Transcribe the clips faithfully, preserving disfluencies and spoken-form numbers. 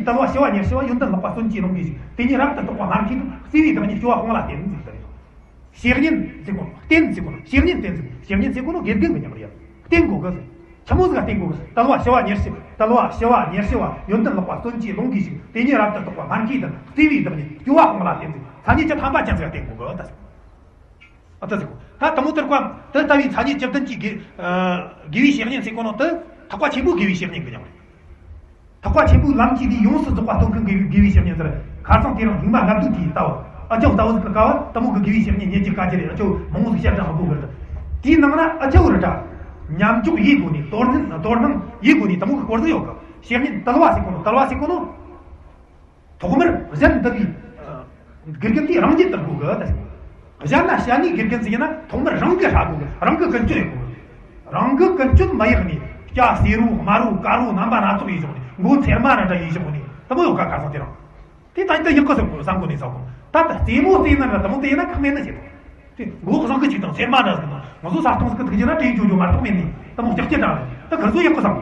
དལ་བ་ཞི་བ་ཉེར་ཞི་བ། ཡོན་ཏན་ལེགས་པ་བརྩོན་གྱིས་ཀློང་གིས་ཞིག་དེ་ཉིད་རབ་ཏུ་རྟོགས་པ་སྨྲ་མཁས་དང་། བརྩེ་བའི་བདག་ཉིད་སྐྱོ་བ་སྤངས་ལ་བརྟེན་ཟེར་གི་རེད། བཤེས་གཉེན་ཟེར་གོ་ནོ། བསྟེན་ཟེར་གོ་ནོ། བཤེས་གཉེན་བསྟེན་ཟེར་གོ། བཤེས་གཉེན་བསྟེན་ཟེར་གོ། བཤེས་གཉེན་བསྟེན་ཟེར་གོ་ནོ་དགེ་རྒན་གི་མྱིང་རེད། བསྟེན་དགོས་གི་ཟེར། ཆི་མོ་ཟིག་ག་བསྟེན་དགོས་གི་ཟེར། དལ་བ་ཞི་བ་ཉེར་ཞི། དལ་བ་ཞི་བ་ཉེར་ཞི་བ། ཡོན་ཏན་ལེགས་པ་བརྩོན་གྱིས་ཀློང་གིས་ཞིག་དེ་ཉིད་རབ་ཏུ་རྟོགས་པ་སྨྲ་མཁས་དང་། བརྩེ་བའི་བདག་ཉིད་སྐྱོ་བ་སྤངས་ལ་བརྟེན་ཟེར། མཚན་ཉིད་ཀྱི་ཐམ་པ་ཅན་ཟིག་ག་བསྟེན་དགོས་གི་ད་ཟེར། ཨ་ད་ཟེར་གོ། ད་དེ་མོ་དེར་བཀའ་དེ་ལྟ་བུའི་མཚན་ཉིད་བཅུ་བདུན་གྱི་དགེ་ཨ་དགེ་བའི་བཤེས་གཉེན་ཟེར་གོ་ནོ་དེ་ཐེག་པ་ཆེན་པོའི་དགེ་བའི་བཤེས་གཉེན་གི་མྱིང་རེད། ཐེག་པ་ཆེན་པོའི་ལམ་གྱི་ལས་ཡོངས་སུ་རྫོགས་པ་སྟོན་མཁན་གྱི་དགེ་བའི་བཤེས་གཉེན་ཟེར། ཁ་སང་དེ་རིང་སྙིགས་མ་ལྔ་བདོ་དེའི་ལྟ་བུ། ཨ་ཅོ་ལྟ་བུ་ཟིག་གི་སྐབས་དེ་མོ་གི་དགེ་བའི་བཤེས་གཉེན་རྙེད་རྒྱུ་དཀའ་རྒྱུ་རེད། ཨ་ཅོ་མང་བོ་ཟིག་བཤད་གྲྭ་མང་པོ་གི་རེད། དེའི་ནང་ན་ཨ་ཅོ་རེད་དྲ། མཉམ་འཇོག་ཡེད་དགོས་ནི། དོ་སྣང་དོ་སྣང་ཡེད་དགོས་ནི་དེ་མོ་གི་སྐོར་ཟིག་ཡོད་གི། བཤེས་གཉེན་དལ་བ་ཟེར་གོ་ནོ། དལ་བ་ཟེར་གོ་ནོ། ཐོག་མར་གཞན་དག་གིས་དགེ་རྒན་དེས་རང་རྒྱུད་དུ་དགོས་གི་ད། གཞན་ལ་བཤད་ནི་དགེ་རྒན་ཟིག་ཡིན་ན་ཐོག་མར་རང་གིས་ཧྲ་དགོས་གི། རང་གིས་ཀུན་སྤྱོད་ཡེད་དགོས་གི། རང་གིས་ཀུན་སྤྱོད་མ་ཡེད་ནས་སྐྱ་སེར་པོ་དམར་པོ་དཀར་པོ་རྣམ་པ་སྣ་ཚོགས་ཡེད་བཞག་ནས། མགོ་ཚེར་མ་ར་འདྲ་ཡེད་བཞག་ནས་དེ་མོ་ཡོད་ག། ཁ་སང་དེ་རིང་དེ་ད་ལྟ་ཡག་གི་བསམ་གོ་བསམ་གོ་ནས་ཟ་གོ། ད་ལྟ་རྩེད་མོ་རྩེ་ན་འདྲ་དེ་མོ་དེ་ཡིན་ན་ཁག་མེད་ནི་བྱེད་དོ། དེ་མགོ་བཟང་གི་ཅིག་དང་ཚེར་མ་འདྲ་ཟིག་དང་། ང་ཚོ་ས་སྟོང་ཟིག་གི་ཐུག་རྒྱུ་ན་དྲིན་ཆོ་ཆོ་མ་གཏོགས་མེད་ནི་དེ་མོ་ཀྱག་ཀྱག་འདྲ་རེད། ད་ག་ཚོད་ཡག་གི་བསམ་གོ།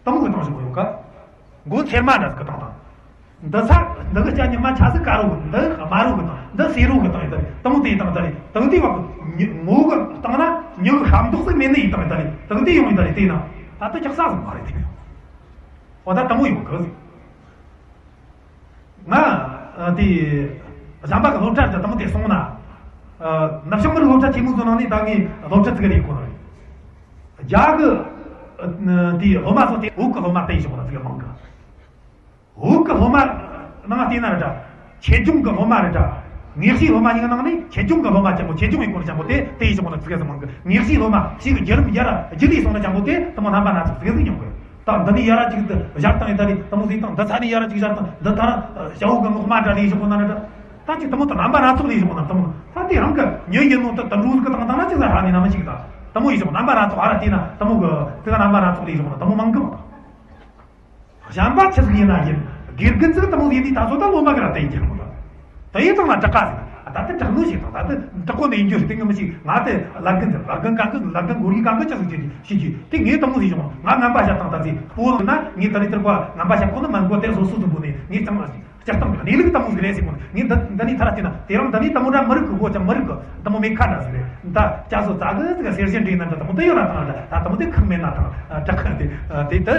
དེ་མོ་གི་སྟངས་ཤིག་ཡོད་ག། མགོ་ཚེར་མ་འདྲ་ཟིག་གི་སྟངས་དང་། འདི་ས་འདི་གི་སྐྱ་ཉི་མ་ཆ་ཟིག་དཀར་པོ་གི། འདི་དམར་པོ་གི་དང་། འདི་སེར་པོ་གི་དང་ཡིན་ད་རེད། དེ་མོ་དེ་ཡིན་དང་ད་རེད། དེ་མོ་དེ་བ་གི་ངོ་གི་སྟེང་ན་མྱི་གི་ཤ་མདོག་ཟིག་མེད་ནི་ཡིན་དང་ད་རེད། དེ་མོ་དེ་ཡོང་ཡིན་ད་རེད། དེ་ཡིན་ན་ད་ལྟ་ཀྱག་ས་ཟིག་མ་རེད་དེ། འོ་ད་དེ་མོ་ཡོད་གི་ཟིག། ང་ཨ་དེ་གཞན་པ་གི་སློབ་གྲྭ་དེ་དང་དེ་སོང་ན། ཨ་ནུབ་བྱང་མི་རིགས་སློབ་གྲྭ་ཆེན་མོ་ཚོ་ནང་ནས་ད་ངས་སློབ་ཁྲིད་ཙི་གེ་རེ་ཡེད་གོ་ནི་རེད། རྒྱ་གི་ཨ་དེ་སློབ་མ་ཚོ་དེ་བོད་གི་སློབ་མ་དེ་ཡེད་ཤོག་ན་ཙི་གེ་མང་གི། བོད་གི་སློབ་མ་ནང་བལྟས་ན་རེད་དྲ། ཆེད་སྦྱོང་གི་སློབ་མ་རེད་དྲ། དངོས་གཞིའི་སློབ་མ་ཡིན་ནང་ནས་ཆེད་སྦྱོང་གི་སློབ་མ་ཅན་པོ། ཆེད་སྦྱོང་ཡེད་གོ་ནི་ཅན་པོ་དེ་དེ་ཡེད་ཤོག་ན་ཙི་གེ་ཙི་མང་གི། དངོས་གཞིའི་སློབ་མ་ཞིག་གི་བརྒྱུད་རིམ་ཡར་རྒྱུད་ལས་སོང་ན་ཅན་པོ་དེ་དེ་མོ་རྣམ་པ་སྣ་ཚོགས་ཙི་གེ་ཙི་མྱོང་གི། ད་འདི་ནས་ཡར་ར་ཅིག་ཏུ་བཞག་བཏང་ཡིན་ད་རེད། དེ་མོ་ཟིག་དང་། འདི་ཚ་ནས་ཡར་ར་ཅིག་བཞག་བཏང་། འདི་ད་ར་ཞྭ་བོ་གི་ངོ་མ་འདྲ་ལས་བཞག་གོ་ན་ར་འདྲ། ད་ཅིག་དེ་མོ་ད་རྣམ་པ་སྣ་ཚོགས་ལས་བཞག་གོ་ན། དེ་མོ་ད་དེ་རང་གི་མྱི་ཡིན་ནོ་ད་དུད་འགྲོ་ཟིག་གི་སྟེང་དང་ན་ཅིག་ད་ཧྲ་ནས་ན་མི་ཞིག་ད་དེ་མོ་ཡེད་བཞག། རྣམ་པ་སྣ་ཚོགས་ཧར་ར་བལྟས་ན་དེ་མོ་གི་ཙི་གེ་རྣམ་པ་སྣ་ཚོགས་ལས་བཞག་གོ་ན་དེ་མོ་མང་གི་མ་གཏོགས། གཞན་པ་ཆི་ཟིག་ཡིན་ན་ཡིན། དགེ་རྒན་ཟིག་དེ་མོ་ཟིག་ཡིན་དུས་ད་གཟོད་ད་སློབ་མ་གི་ར་དེ་ཡིན་རྒྱུ་རེད་མོ་ད། དེ་ཡིན་དང་ན་དྲག་ག་ཟིག། ད་དེ་དྲག་ནོ་ཞིག་དང་། ད་དེ་དྲག་གོ་ནས་ཡིན་རྒྱུ་རེད། དེ་ངི་མི་ཞིག་ང་དེ་བླ་རྒན་ཟིག། བླ་རྒན་གང་གི་བླ་རྒན་གོ་རིག་གང་གི་ཅི་ཟིག་བྱེད་ཀྱི་ཤེས་ཀྱི། དེ་ངས་དེ་མོ་ཟིག་བྱུང་། ང་ངན་པ་བཤད་སྟངས་ད་ཟིག་སྤོ་ལོ་ན་ངས་ད་རེས་དེར་གོ་ངན་པ་བཤད་གོ་ནི་མ་གོ། དེ་སོ་སོ་དུ་འབོད་ནས་ངས་ཅང་མ་ཟིག། སྤྱིར་བཏང་གི་གནས་ལུགས་དེ་མོ་ཟིག་རེད་ཟེར་གོ་ནི། ངས་འདི་འདི་ནས་ཐར་བལྟས་ན་དེ་རིང་འདི་ནས་དེ་མོ་འདྲ་མི་རིག་གི་གོ་ཅང་མི་རིག་གི། དེ་མོ་མེད་ཁ་འདྲ་ཟིག་རེད། ད་སྐྱ་སོ་ཙ་གི་ཟིག་ག་གསེར་ཞུན་འདྲེས་ན་འདྲ་དེ་མོ་དེ་ཡོད་ན་ཐང་། ད་ད་དེ་མོ་དེ་ཁག་མེད་ན་ཐང་། དྲག་གི་དེ་དེ་ད་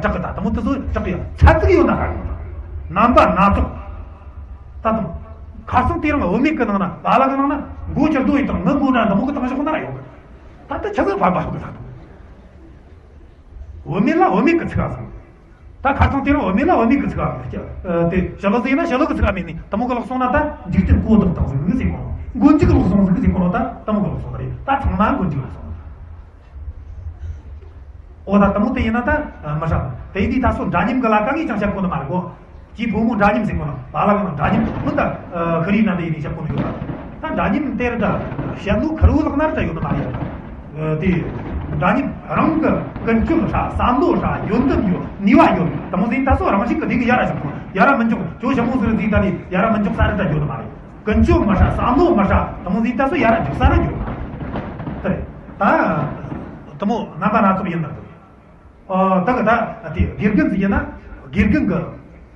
དྲག་གི། ད་དེ་མོ་དེ་ཚོ་དྲག་གི་ཡོད། ཚ་ཙིག་ཡོད་ན་ཧ་གི་ཡོད། རྣམ་པ་སྣ་ཚོགས། ད་དེ་མོ་ཁ་སང་དེ་རིང་བུད་མེད་གི་ནང་ན་ལ་ལ་གི་ནང་ན་མགོ་ཅིག་རྡོ་ཡིན་དང་ངི་མགོ་འདྲ་འདི་མོ་གི་བཏང་བཞག་ན་ར་ཡོད་གི། ད་ལྟ་ཆ་ཚང་ཕར་པ་ཧུ་གི་ད་དེ་བུད་མེད་ལ་བུད་མེད་གི་ཚིག་ག་སོང་། ད་ཁ་སང་དེ་རིང་བུད་མེད་ལ་བུད་མེད་གི་ཚིག་ག་མེད་ཀྱི། དེ་ཞི་ལུ་ཟིག་ཡིན་ན་ཞི་ལུ་གི་ཚིག་ག་མེད་ནི་དེ་མོ་གི་ལོག་སོང་ན། ད་འཇིག་རྟེན་གོ་ལྡོག་བཏང་ཟིག་ཟེར་གོ་ནོ། ད་མགོ་མཇུག་ལོག་སོང་ཟིག་ཟེར་གོ་ནོ། ད་དེ་མོ་གི་ལོག་སོང་ད་རེད། ད་ཚང་མ་མགོ་མཇུག་ལོག་སོང་། འོ་ད་དེ་མོ་དེ་ཡིན་ན་ད་མི་ཧྲ། དེ་ཡིན་དུས་ད་སོ་འདྲ་མཉམ་གི་ལ་ཀ་ངས་ཅང་བཤད་གོ་ནི་མ་རེད་གོ། ཀྱི་བུ་མོ་འདྲ་མཉམ་ཟེར་གོ་ནོ། ལ་ལ་གི་ནང་འདྲ་མཉམ་མི་ད་ཤི་རི་ན་འདི་ཡིན་ནས་བཤད་གོ་ནི་ཡོད་ད། ད་འདྲ་མཉམ་དེ་རེད་ད། བཤད་ལུགས་ཁེར་བོ་ལག་ན་རེད་ད་ཡོད་ནི་མ་རེད་ད། དེ་འདྲ་མཉམ་རང་གི་ཀུན་སྤྱོད་ཧྲ། བསམ་བློ་ཧྲ། ཡོན་ཏན་ཡོད། ནུས་པ་ཡོད། དེ་མོ་ཟིག་ད་སོ་རང་བཞིན་གི་དེ་གི་ཡར་ར་འཇུག་དང་ཡར་ར་མི་འཇུག། ཅོ་ཞི་མོ་ཟིག་རེད་ཟིག་ད་ནི་ཡར་ར་མི་འཇུག་ས་རེད་ད་ཡོད་ནི་མ་རེད། ཀུན་སྤྱོད་མི་ཧྲ། བསམ་བློ་མི་ཧྲ། དེ་མོ་ཟིག་ད་སོ་ཡར་ར་འཇུག་ས་ར་འཇུག་དེ་རེད་ད། དེ་མོ་རྣམ་པ་སྣ་ཚོགས་ཡིན་ད། ཨ་ད་གི་ད་དེ་དགེ་རྒན་ཟིག་ཡིན་ན་དགེ་རྒན་གི་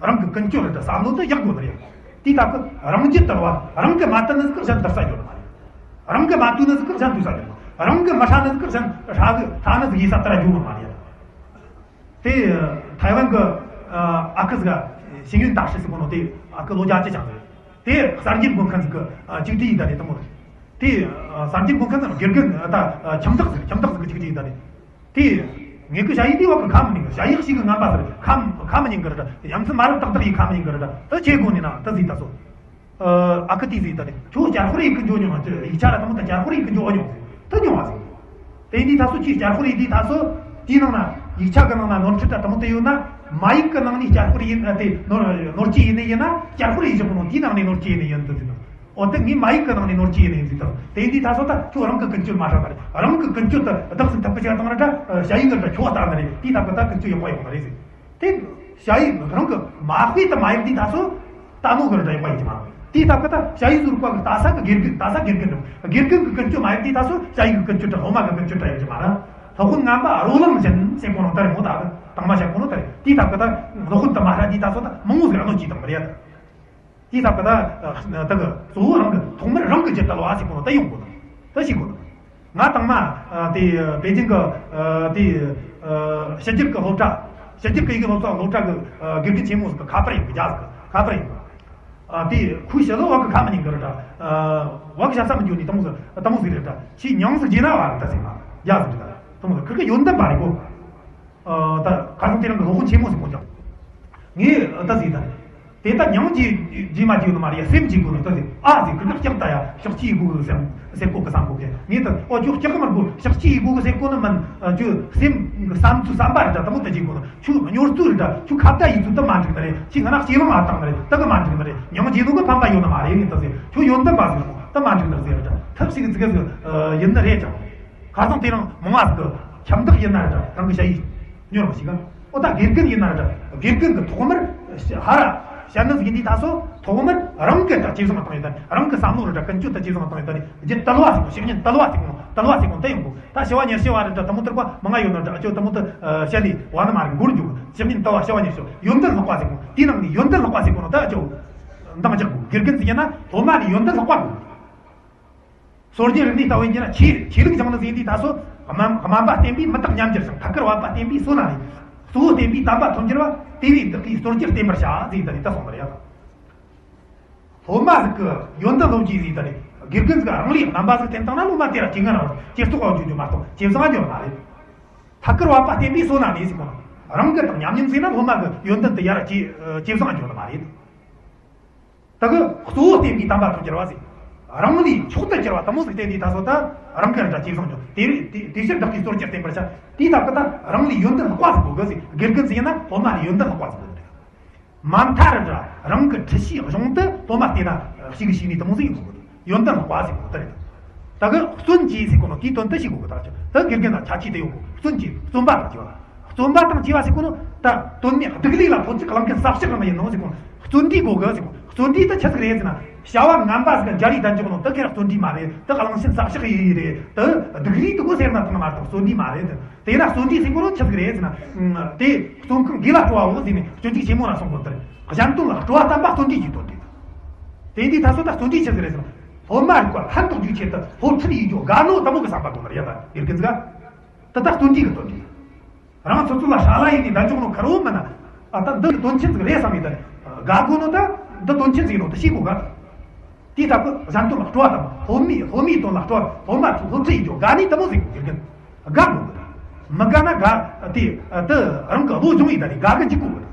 རང་གི་ཀུན་སྤྱོད་རེད་ད། བསམ་བློ་དེ་ཡག་དགོས་ནི་རེད། དེའི་སྟབས་གི་རང་རྒྱུད་དར་བ། རང་གི་མ་དར་ནི་ཟིག་གི་གཞན་དར་ས་ཡོད་ནི་མ་རེད། རང་གི་མ་དུལ་ནི་ཟིག་གི་གཞན་དུལ་ས་ཡོད་ནི་མ་རེད། རང་གི་མ་ཧྲ་ནི་ཟིག་གི་གཞན་ཧྲ་གི་ཧྲ་ནི་ཟིག་ཡིན་ས་དར་ར་ཡོད་ནི་མ་རེད། དེ་ཐའེ་ཝན་གི་ཨ་ཁུ་ཟིག་ཤིང་ཡོན་ཏཱ་ཧྲི་ཟེར་གོ་ནོ། དེ་ཨ་ཁུ་ལོ་བརྒྱ་ཅི་ཆགས་ཟིག། དེ་གསར་འགྱུར་འགོད་མཁན་ཟིག་གི་ཨ་ཅིག་དྲིས་ཡིན་ད་རེད་དེ་མོ། དེ་ཨ་གསར་འགྱུར་འགོད་མཁན་ཟིག་དགེ་རྒན་ད་ཨ་ཁྱིམ་བདག་ཟིག། ཁྱིམ་བདག་ཟིག་གི་ཅིག་དྲིས་ཡིན་ད་རེད། དེ་ངེད་ཀྱི་ཞ་ཡི་དེ་བ་གི་ཁ་མི་ཉན་གི། ཞ་ཡི་ཞིག་གི་ངན་པ་ཟེར་ཁ་མི་ཁ་མི་ཉན་གི་རེད། ཡ་མཚན་མ་རབས་ཏག་ཏག་ཡི་ཁ་མི་ཉན་གི་རེད། ད་ཆེ་དགོས་ནི་ན་ད་ཟིག་ད་སོ། ཨ་ཁུ་དེ་ཟིག་ད་རེད། ཁྱོད་བསྐྱར་སྐོར་ཡེད་གི་འགྱོ་མྱོང་ང་། ཡིག་ཆ་ར་དེ་མོ་ད་བསྐྱར་སྐོར་ཡེད་གི་འགྱོ་མྱོང་ཟིག། ད་མྱོང་བ་ཟིག། དེ་འདི་ད་སོ་ཁྱོད་བསྐྱར་སྐོར་ཡེད་དུས་ད་སོ་དེའི་ནང་ན་ཡིག་ཆ་གི་ནང་ན་ནོར་འཁྲུལ་ད་དེ་མོ་དེ་ཡོད་ན། མ་ཡིག་གི་ནང་ནས་བསྐྱར་སྐོར་ཡེད་ཨ་དེ་ནོར་ནོར་སྐྱེས་ཡེད་ནི་ཡིན་ན། བསྐྱར་སྐོར་ཡེད་བཞག་གོ་ནོ་དེའི་ནང་ནས་ནོར་སྐྱེས་ཡེད་ནི་ཡིན་ད་ཟིག། འོ་དེ་ངས་མ་ཡིག་གི་ནང་ནས་ནོར་སྐྱེས་ཡེད་ནི་ཡིན་ཟིག་ད། དེ་འདི་ད་སོ་ད་ཁྱོད་རང་གི་ཀུན་སྤྱོད་མ་ཧྲ་ད་རེད། རང་གི་ཀུན་སྤྱོད་ད་བདག་ཟིག་ཐུབ་པ་ཅིག་བཏང་ར་ད་ཞ་ཡི་གི་ད་ཁྱོད་བཏང་ནི་རེད། དེའི་སྟབས་གི་ད་ཀུན་སྤྱོད་ཡག་པོ་ཡོང་ནི་རེད་ཟིག། དེ་ཞ་ཡི་རང་གི་མ་དཔེ་དེ་མ་ཡིན་དུས་ད་སོ་ད་ནོ་གི་ར་ཡག་པ་ཡིན་གྱི་མ་རེད། དེའི་སྟབས་གི་ད་ཞ་ཡི་ཟུར་པ་གི་ད་ས་གི་དགེ་རྒན་ད་ས་དགེ་རྒན་རེད། དགེ་རྒན་གི་ཀུན་སྤྱོད་མ་ཡིན་དུས་ད་སོ་ཞ་ཡི་གི་ཀུན་སྤྱོད་ད་སློབ་མ་གི་ཀུན་སྤྱོད་ད་ཡིན་གྱི་མ་རེད། སློབ་དཔོན་ངན་པ་རོ་ལངས་ཅན་ཟེར་གོ་ནོ་ད་རེད་མོ་ད། ད་ ཚང་མ་བཤད་གོ་ནོ་ད་རེད། དེའི་སྟབས་ཀྱིས་ད་སློབ་དཔོན་དུ་མ་ཧྲ་འདི་ད་སོ་ད་མང་བོ་ཟིག་གནོད་ཀྱི་དང་མ་རེད་ཡ། དེའི་སྟབས་ཀྱིས་ད་ད་གི་གཙོ་བོ་རང་གི་ཐོག་མར་རང་གི་རྒྱུད་དལ་བ་ཟེར་གོ་ནོ་ད་ཡོང་གོ་ནོ་ད་ཤེས་གོ་ནོ། ང་དང་མ་དེ་པེ་ཅིང་གི་དེ་ཕྱི་རྒྱལ་གི་སློབ་གྲྭ། ཕྱི་རྒྱལ་གི་ཡི་གེ་སློབ་གསོ་སློབ་གྲྭ་གི་དགེ་རྒན་ཆེན་མོ་ཟིག་གི་ཁ་པར་ཡིན་གི་རྒྱ་ཟིག་གི་ཁ་པར་ཡིན་གི། ཨ། དེ་ཁོའི་ཞི་ལོ་བ་གི་ཁ་མི་ཉན་གི་རེད་ད། ཨ། བ་གི་ཞབས་ས་མི་འགྱོ་ནི་དེ་མོ་ཟིག་དེ་མོ་ཟིག་རེད་ད། ཁྱེད་མྱིང་ཟིག་རྗེས་ན་བ་རེད་ད་ཟེར་ན་རྒྱ་ཟིག་རེད་ད། དེ་མོ་ཟིག་ཁིར་གི་ཡོན་ཏན་པ་རེད་གོ། ཨ། ད་ཁ་སང་དེ་རིང་གི་སློབ་དཔོན་ཆེན་མོ་ཟིག་གོ་ཀྱང་། ངས་ད་ཟིག་ད། དེ་ད་མྱིང་རྗེས་རྗེས་མ་རྗེས་ནི་མ་རེད། སེམས་རྗེས་གོ་ནི་ད་ཟིག་ཨ་ཟིག་ཁིར་གི་སྐྱག་ད་ཡ་ཤོག་ཅི་ཡི་གོ་གི་སེམས་སེམས་གོ་གི་བསམ་གོ་གི། ངས་ད་ཨོ་ཅོ་སྐྱག་གི་མར་གོ་ཤོག་ཅི་ཡི་གོ་གི་ཟེར་གོ་ནི་མིན། ཨ། ཅོ་སེམས་བསམ་ཚུལ་བསམ་པ་རེད་ད། དེ་མོ་ད་རྗེས་གོ་ནི། ཁྱོད་སྨྱོ་རྩུབ་རེད་ད། ཁྱོད་ཁ་བརྡ་ཡིས་ཚུལ་དུ་མ་འགྲིག་ནི་རེད། ཁྱོད་ང་ན་སྐྱེ་ལོང་ཨ་བཏང་ནི་རེད། དུ་གི་མ་འགྲིག་ནི་རེད། མྱིང་རྗེས་ནོ་གི་ཕན་པ་ཡོད་ནི་མ་རེད། ངས་ད་ཟེར། ཁྱོད་ཡོན་ཏན་པ་ཟིག་དུ་མ་འགྲིག་ནི་རེད་ཟེར་རེད་ད། ཐབས་ཤིག་ཙི་གེ་ཟིག་ཡིན་ནི་རེད་ཀྱང་། ཁ་སང་དེ་རིང་མང་ང་ཟིག་གི་ཁྱབ་བདག་ཡིན་ན་རེད་ད། རང་གི་ཞ་ཡིས་སྨྱོ་ར་ཞིག་ག་ཨོ་ད་དགེ་རྒན་ཡིན་ན་རེད་ད། དགེ་རྒན་གི་ཐོག་མར་ཧ་ར་བཤད་ནི་ཟིག་ཡིན་དུས་ད་སོ་ཐོག་མར་རང་གི་ད་ཇེ་བཟང་བཏང་ཡོད་ད། རང་གི་བསམ་བློ་རེད་ད། ཀུན་སྤྱོད་ད་ཇེ་བཟང་བཏང་ཡོད་ད། རྒྱུད་དལ་བ་ཟིག་བཤེས་གཉེན་དལ་བ་ཟིག་དལ་བ་ཟིག་ད་ཡོང་གོ། ད་ཞི་བ་ཉེར་ཞི་བ་རེད་ད། དེ་མོ་དེར་བ་མང་ང་ཡོད་ན་འདྲ། ཨ་ཅོ་དེ་མོ་དེ་བཤད་ལས་བ་ནི་མ་རེད། མགོར་འཇུག་ཞི་གཉེན་དལ་བ་ཞི་བ་ཉེར་ཞི་ཡོན་ཏན་ལྷག་པ་ཟེར་གོ། དེའི་ནང་ནས་ཡོན་ཏན་ལྷག་པ་ཟེར་གོ་ནོ་ད་ཨ་ཅོ་འདང་རྒྱག་དགོས། དགེ་རྒན་ཟེར་ཡིན་ན་སློབ་མ་ནས་ཡོན་ཏན་ལྷག་པ་དགོས། སྲོལ་རྒྱུན་རིག་གནས་ལྟ་བུ་ཡིན་ན་ཆོས་ཆོས་ལུགས་སྦྱང་ནི་ཟེར་དུས་ད་སོ་སྨན་སྨན་པ་བསྟེན་པས་མི་རྟག་ཉམས་འགྱུར་ཞིང་། ཐད་ཀར་བབ་པ་བསྟེན་པས་བསོད་ནམས་ལས། གཙོ་བོ་བསྟེན་པས་དམ་པ་མཐོང་གྱུར་པ། དེ་བས་བདག་གིས་སྲོལ་རྒྱུན་བསྟེན་པར་བྱ་ཟེར་ད་ནི་ད་སོང་བ་རེད་ཡ། སློབ་མ་ཟིག་གི་ཡོན་ཏན་སློབ་རྒྱུ་ཟིག་དང་དགེ་རྒན་ཟིག་རང་ལས་རྣམ་པ་ཟིག་བསྟེན་བཏང་ན་སློབ་མ་དེ་ར་ཇེ་ངན་ར་ཇེ་བཙོག་པ་འགྱོ་རྒྱུ་མ་གཏོགས་ཇེ་བཟང་འགྱོ་ནི་མ་རེད། ཐད་ཀར་བབ་པ་བསྟེན་པས་བསོད་ནམས་ལས་ཟེར་གོ་ནོ། རང་གི་དང་ཉམས་མྱོང་ཟིག་ན་སློབ་མ་གི་ཡོན་ཏན་དེ་ཡར་ཇེ་ཇེ་བཟང་འགྱོ་ནི་མ་རེད། ད་གི་གཙོ་བོ་བསྟེན་པས་དམ་པ་མཐོང་གྱུར་པ་ཟེར། རང་ལས་མཆོག་ཏུ་གྱུར་པ་དེ་མོ་ཟིག་བསྟེན་དུས་ད་སོ་ད་རང་གི་ར་ཇེ་བཟང་འགྱོ། དེ་རེད། དེ་དེ་ཕྱིར་བདག་གིས་སྲོལ་རྒྱུན་བསྟེན་པར་བྱ། དེའི་སྟབས་ཀྱིས་ད་རང་ལས་ཡོན་ཏན་ལྷག་པ་ཟིག་དགོས་གི་ཟེར། དགེ་རྒན་ཟིག་ཡིན་ན་སློབ་མ་ལས་ཡོན་ཏན་ལྷག་པ་ཟིག་དགོས་གི་རེད། མ་མཐའ་རུ་ར་རང་གི་ཁྲིད་བྱའི་གཞུང་དུ་སློབ་མ་བལྟས་ན་ཞིག་ཞིག་ནས་དེ་མོ་ཟིག་ཡིན་དགོས་གི། ཡོན་ཏན་ལྷག་པ་ཟེར་གོ་དེ་རེད། ད་གི་བརྩོན་གྱིས་ཟེར་གོ་ནོ་དེའི་དོན་དུ་ཤེས་དགོས་གི། ད་ད་དགེ་རྒན་ལ་ཁྱད་ཆོས་དེ་ཡོད་གོ། བརྩོན་གྱིས་བརྩོན་པ་དང་བཅས་པ། བརྩོན་པ་དང་བཅས་པ་ཟེར་གོ་ནོ་ད་དོན་མེད་སྡིག་ལས་ལ་ཕོག་ཚིག་གླེང་མཁན་ཟབ་ཞིག་རང་ཡིན་ནོ་ཟེར་གོ་ནོ། བརྩོན་འགྲུས་དགོས་གི་ཟེར་གོ། བརྩོན་འགྲུས་དེ་ཆི་ཟིག་རེད་ཟེར་ན། བྱ་བ་ངན་པ་ཟིག་འཇལ་ལས་ད་འཇོག་ནོ་དེ་ཁེ་ར་བརྩོན་འགྲུས་མ་རེད། དེ་གླེང་མཁན་ཟབ་ཞིག་ཡིན་རེད། དེ་སྡིག་རུས་དེ་གོ་ཟེར་ན་ཐང་མ་གཏོགས་བརྩོན་འགྲུས་མ་རེད། དེ་ན་བརྩོན་འགྲུས་ཟེར་གོ་ནོ་ཆི་ཟིག་རེད་ཟེར་ན། དེ་བརྩོན་ཁང་དགེ་ལ་སྤྲོ་བའོ་ཟེར་ནས་སྤྱོད་འཇུག་ཆེན་མོ་ལ་གསུངས་གོ་དེ་རེད། གཞན་དོན་ལ་སྤྲོ་བ་བརྟན་པ་བརྩོན་འགྲུས་ཀྱི་དོན་ཏེ། དེ་འདི་ད་སོ་ད་བརྩོན་འགྲུས་ཆི་ཟིག་རེད་ཟེར་ན། སློབ་མ་རིག་པ་ཕན་འདོགས་རྒྱུའི་ཆེད་དུ་སློབ་ཁྲིད་ཡེད་རྒྱུ་དགའ་ནོ་དེ་མོ་གི་བསམ་པ་དགོས་ནི་རེད་ཡ། ད་དགེ་རྒན་ཟིག་ག་དེ་ད་བརྩོན་འགྲུས་ཀྱི་དོན་ཏེ། རང་ཚོ་ཚོ་ལ་ཧྲ་ལ་ཡིན་ནས་ད་འཇོག་ནོ་ཁེར་བོ་མིན་ན། ཨ་ད་འདི་གི་དོན་ཆེན་ཟིག་རེད་བསམ་ཡིན་ད་ནི། དགའ་དགོས་ནོ་ད་འདི་དོན་ཆེན་ཟིག་ཡིན་ནོ་ད་ཤེས་དགོས་ག་དེའི་སྟབས་ཀྱིས་གཞན་དོན་ལ་སྤྲོ་བ་དང་སློབ་མའི་སློབ་མའི་དོན་ལ་སྤྲོ་བ། སློབ་མ་ཚོ་སློབ་ཁྲིད་ཡེད་རྒྱུ་དགའ་ནི་དེ་མོ་ཟིག་དགེ་རྒན་དགའ་དགོས་གི། མི་དགའ་ན་དགའ་དེ་དེ་རང་གི་བློ་སྦྱོང་ཡིན་ད་ནི་དགའ་གི་འཇུག་དགོས་གི།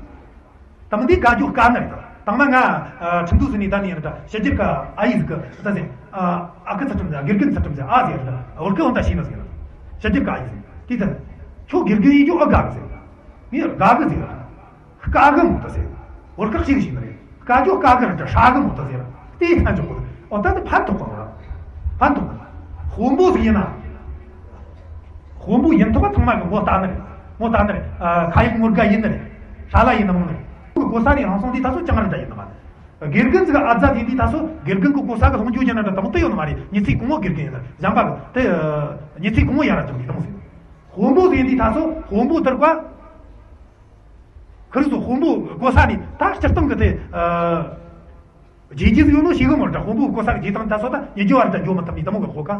དམ་འདི་དགའ་རྒྱུ་དཀའ་ནི་རེད། དང་མ་ང་ཁྲིན་ཏུའུ་ཟིག་ནས་ད་ནི་རེད་ད། ཕྱི་རྒྱལ་གི་ཨ་ཡེ་ཟིག་གི་ད་ཟེར། ཨ་ཁུ་ཚུལ་ཁྲིམས་ཟེར། དགེ་རྒན་ཚུལ་ཁྲིམས་ཟེར། ཨ་ཟེར་ད། བོད་སྐད་འོན་ད་ཤེས་ནི་ཟེར། ཕྱི་རྒྱལ་གི་ཨ་ཡེ་ཟིག་དེ་ད། ཁྱོད་དགེ་རྒན་ཡིན་རྒྱུ་ཨེ་དགའ་གི་ཟེར། ངས་དགའ་གི་ཟེར། དཀའ་གི་མོ་ད་ཟེར། བོད་སྐད་ཤེས་གི་ཤེས་ནི་རེད། དཀའ་རྒྱུ་དཀའ་གི་རེད་ད། ཧྲ་གི་མོ་ད་ཟེར། དེ་ཡིན་ན་འཇོག་གོ། འོ་ད་ནི་ཕན་ཐོགས་གི་རེད། ཕན་ཐོགས་གི། དཔོན་པོ་ཟིག་ཡིན་ན། དཔོན་པོ་ཡིན་ཐོག་ཚང་མ་གི་ངོ་ལྟ་ནི་རེད། ངོ་ལྟ་ནི་རེད། ཨ་ཁ་ཡིག་ངོ་དགའ་ཡིན་ནི་རེད། ཧྲ་ལ་ཡིན་ནི་མོ་ནི་རེད། གོ་ས་ནས་ཧང་སང་དེ་ད་སོ་ཅང་ར་འདྲ་ཡིན་ནི་མ་རེད། དགེ་རྒན་ཟིག་ཨ་ཛ་དེ་དེ་ད་སོ་དགེ་རྒན་གི་གོ་ས་གི་ལྷུང་རྒྱུ་ཡིན་ན་འདྲ་དེ་མོ་དེ་ཡོད་ནི་མ་རེད། མྱི་ཚེ་གང་བོ་དགེ་རྒན་ཡིན་ན་གཞན་པ་གི་དེ་མྱི་ཚེ་གང་བོ་ཡར་ར་བཅུག་ནི་དེ་མོ་ཟིག་དཔོན་པོ་ཟིག་དེ་ད་སོ་དཔོན་པོ་དེར་བ། ཁིར་སོ་དཔོན་པོ་གོ་ས་ནས་ད་སྤྱིར་བཏང་གི་དེ། རྗེས་རྗེས་ཡོད་ནོ་ཞིག་གི་མོ་འདྲ། དཔོན་པོའི་གོ་ས་གི་རྗེས་དང་ད་སོ་ད་ཉི་རྒྱུ་བར་དུ་འགྱོ་མི་ཐུབ་ནི་དེ་མོ་གི་གོ་ཀ་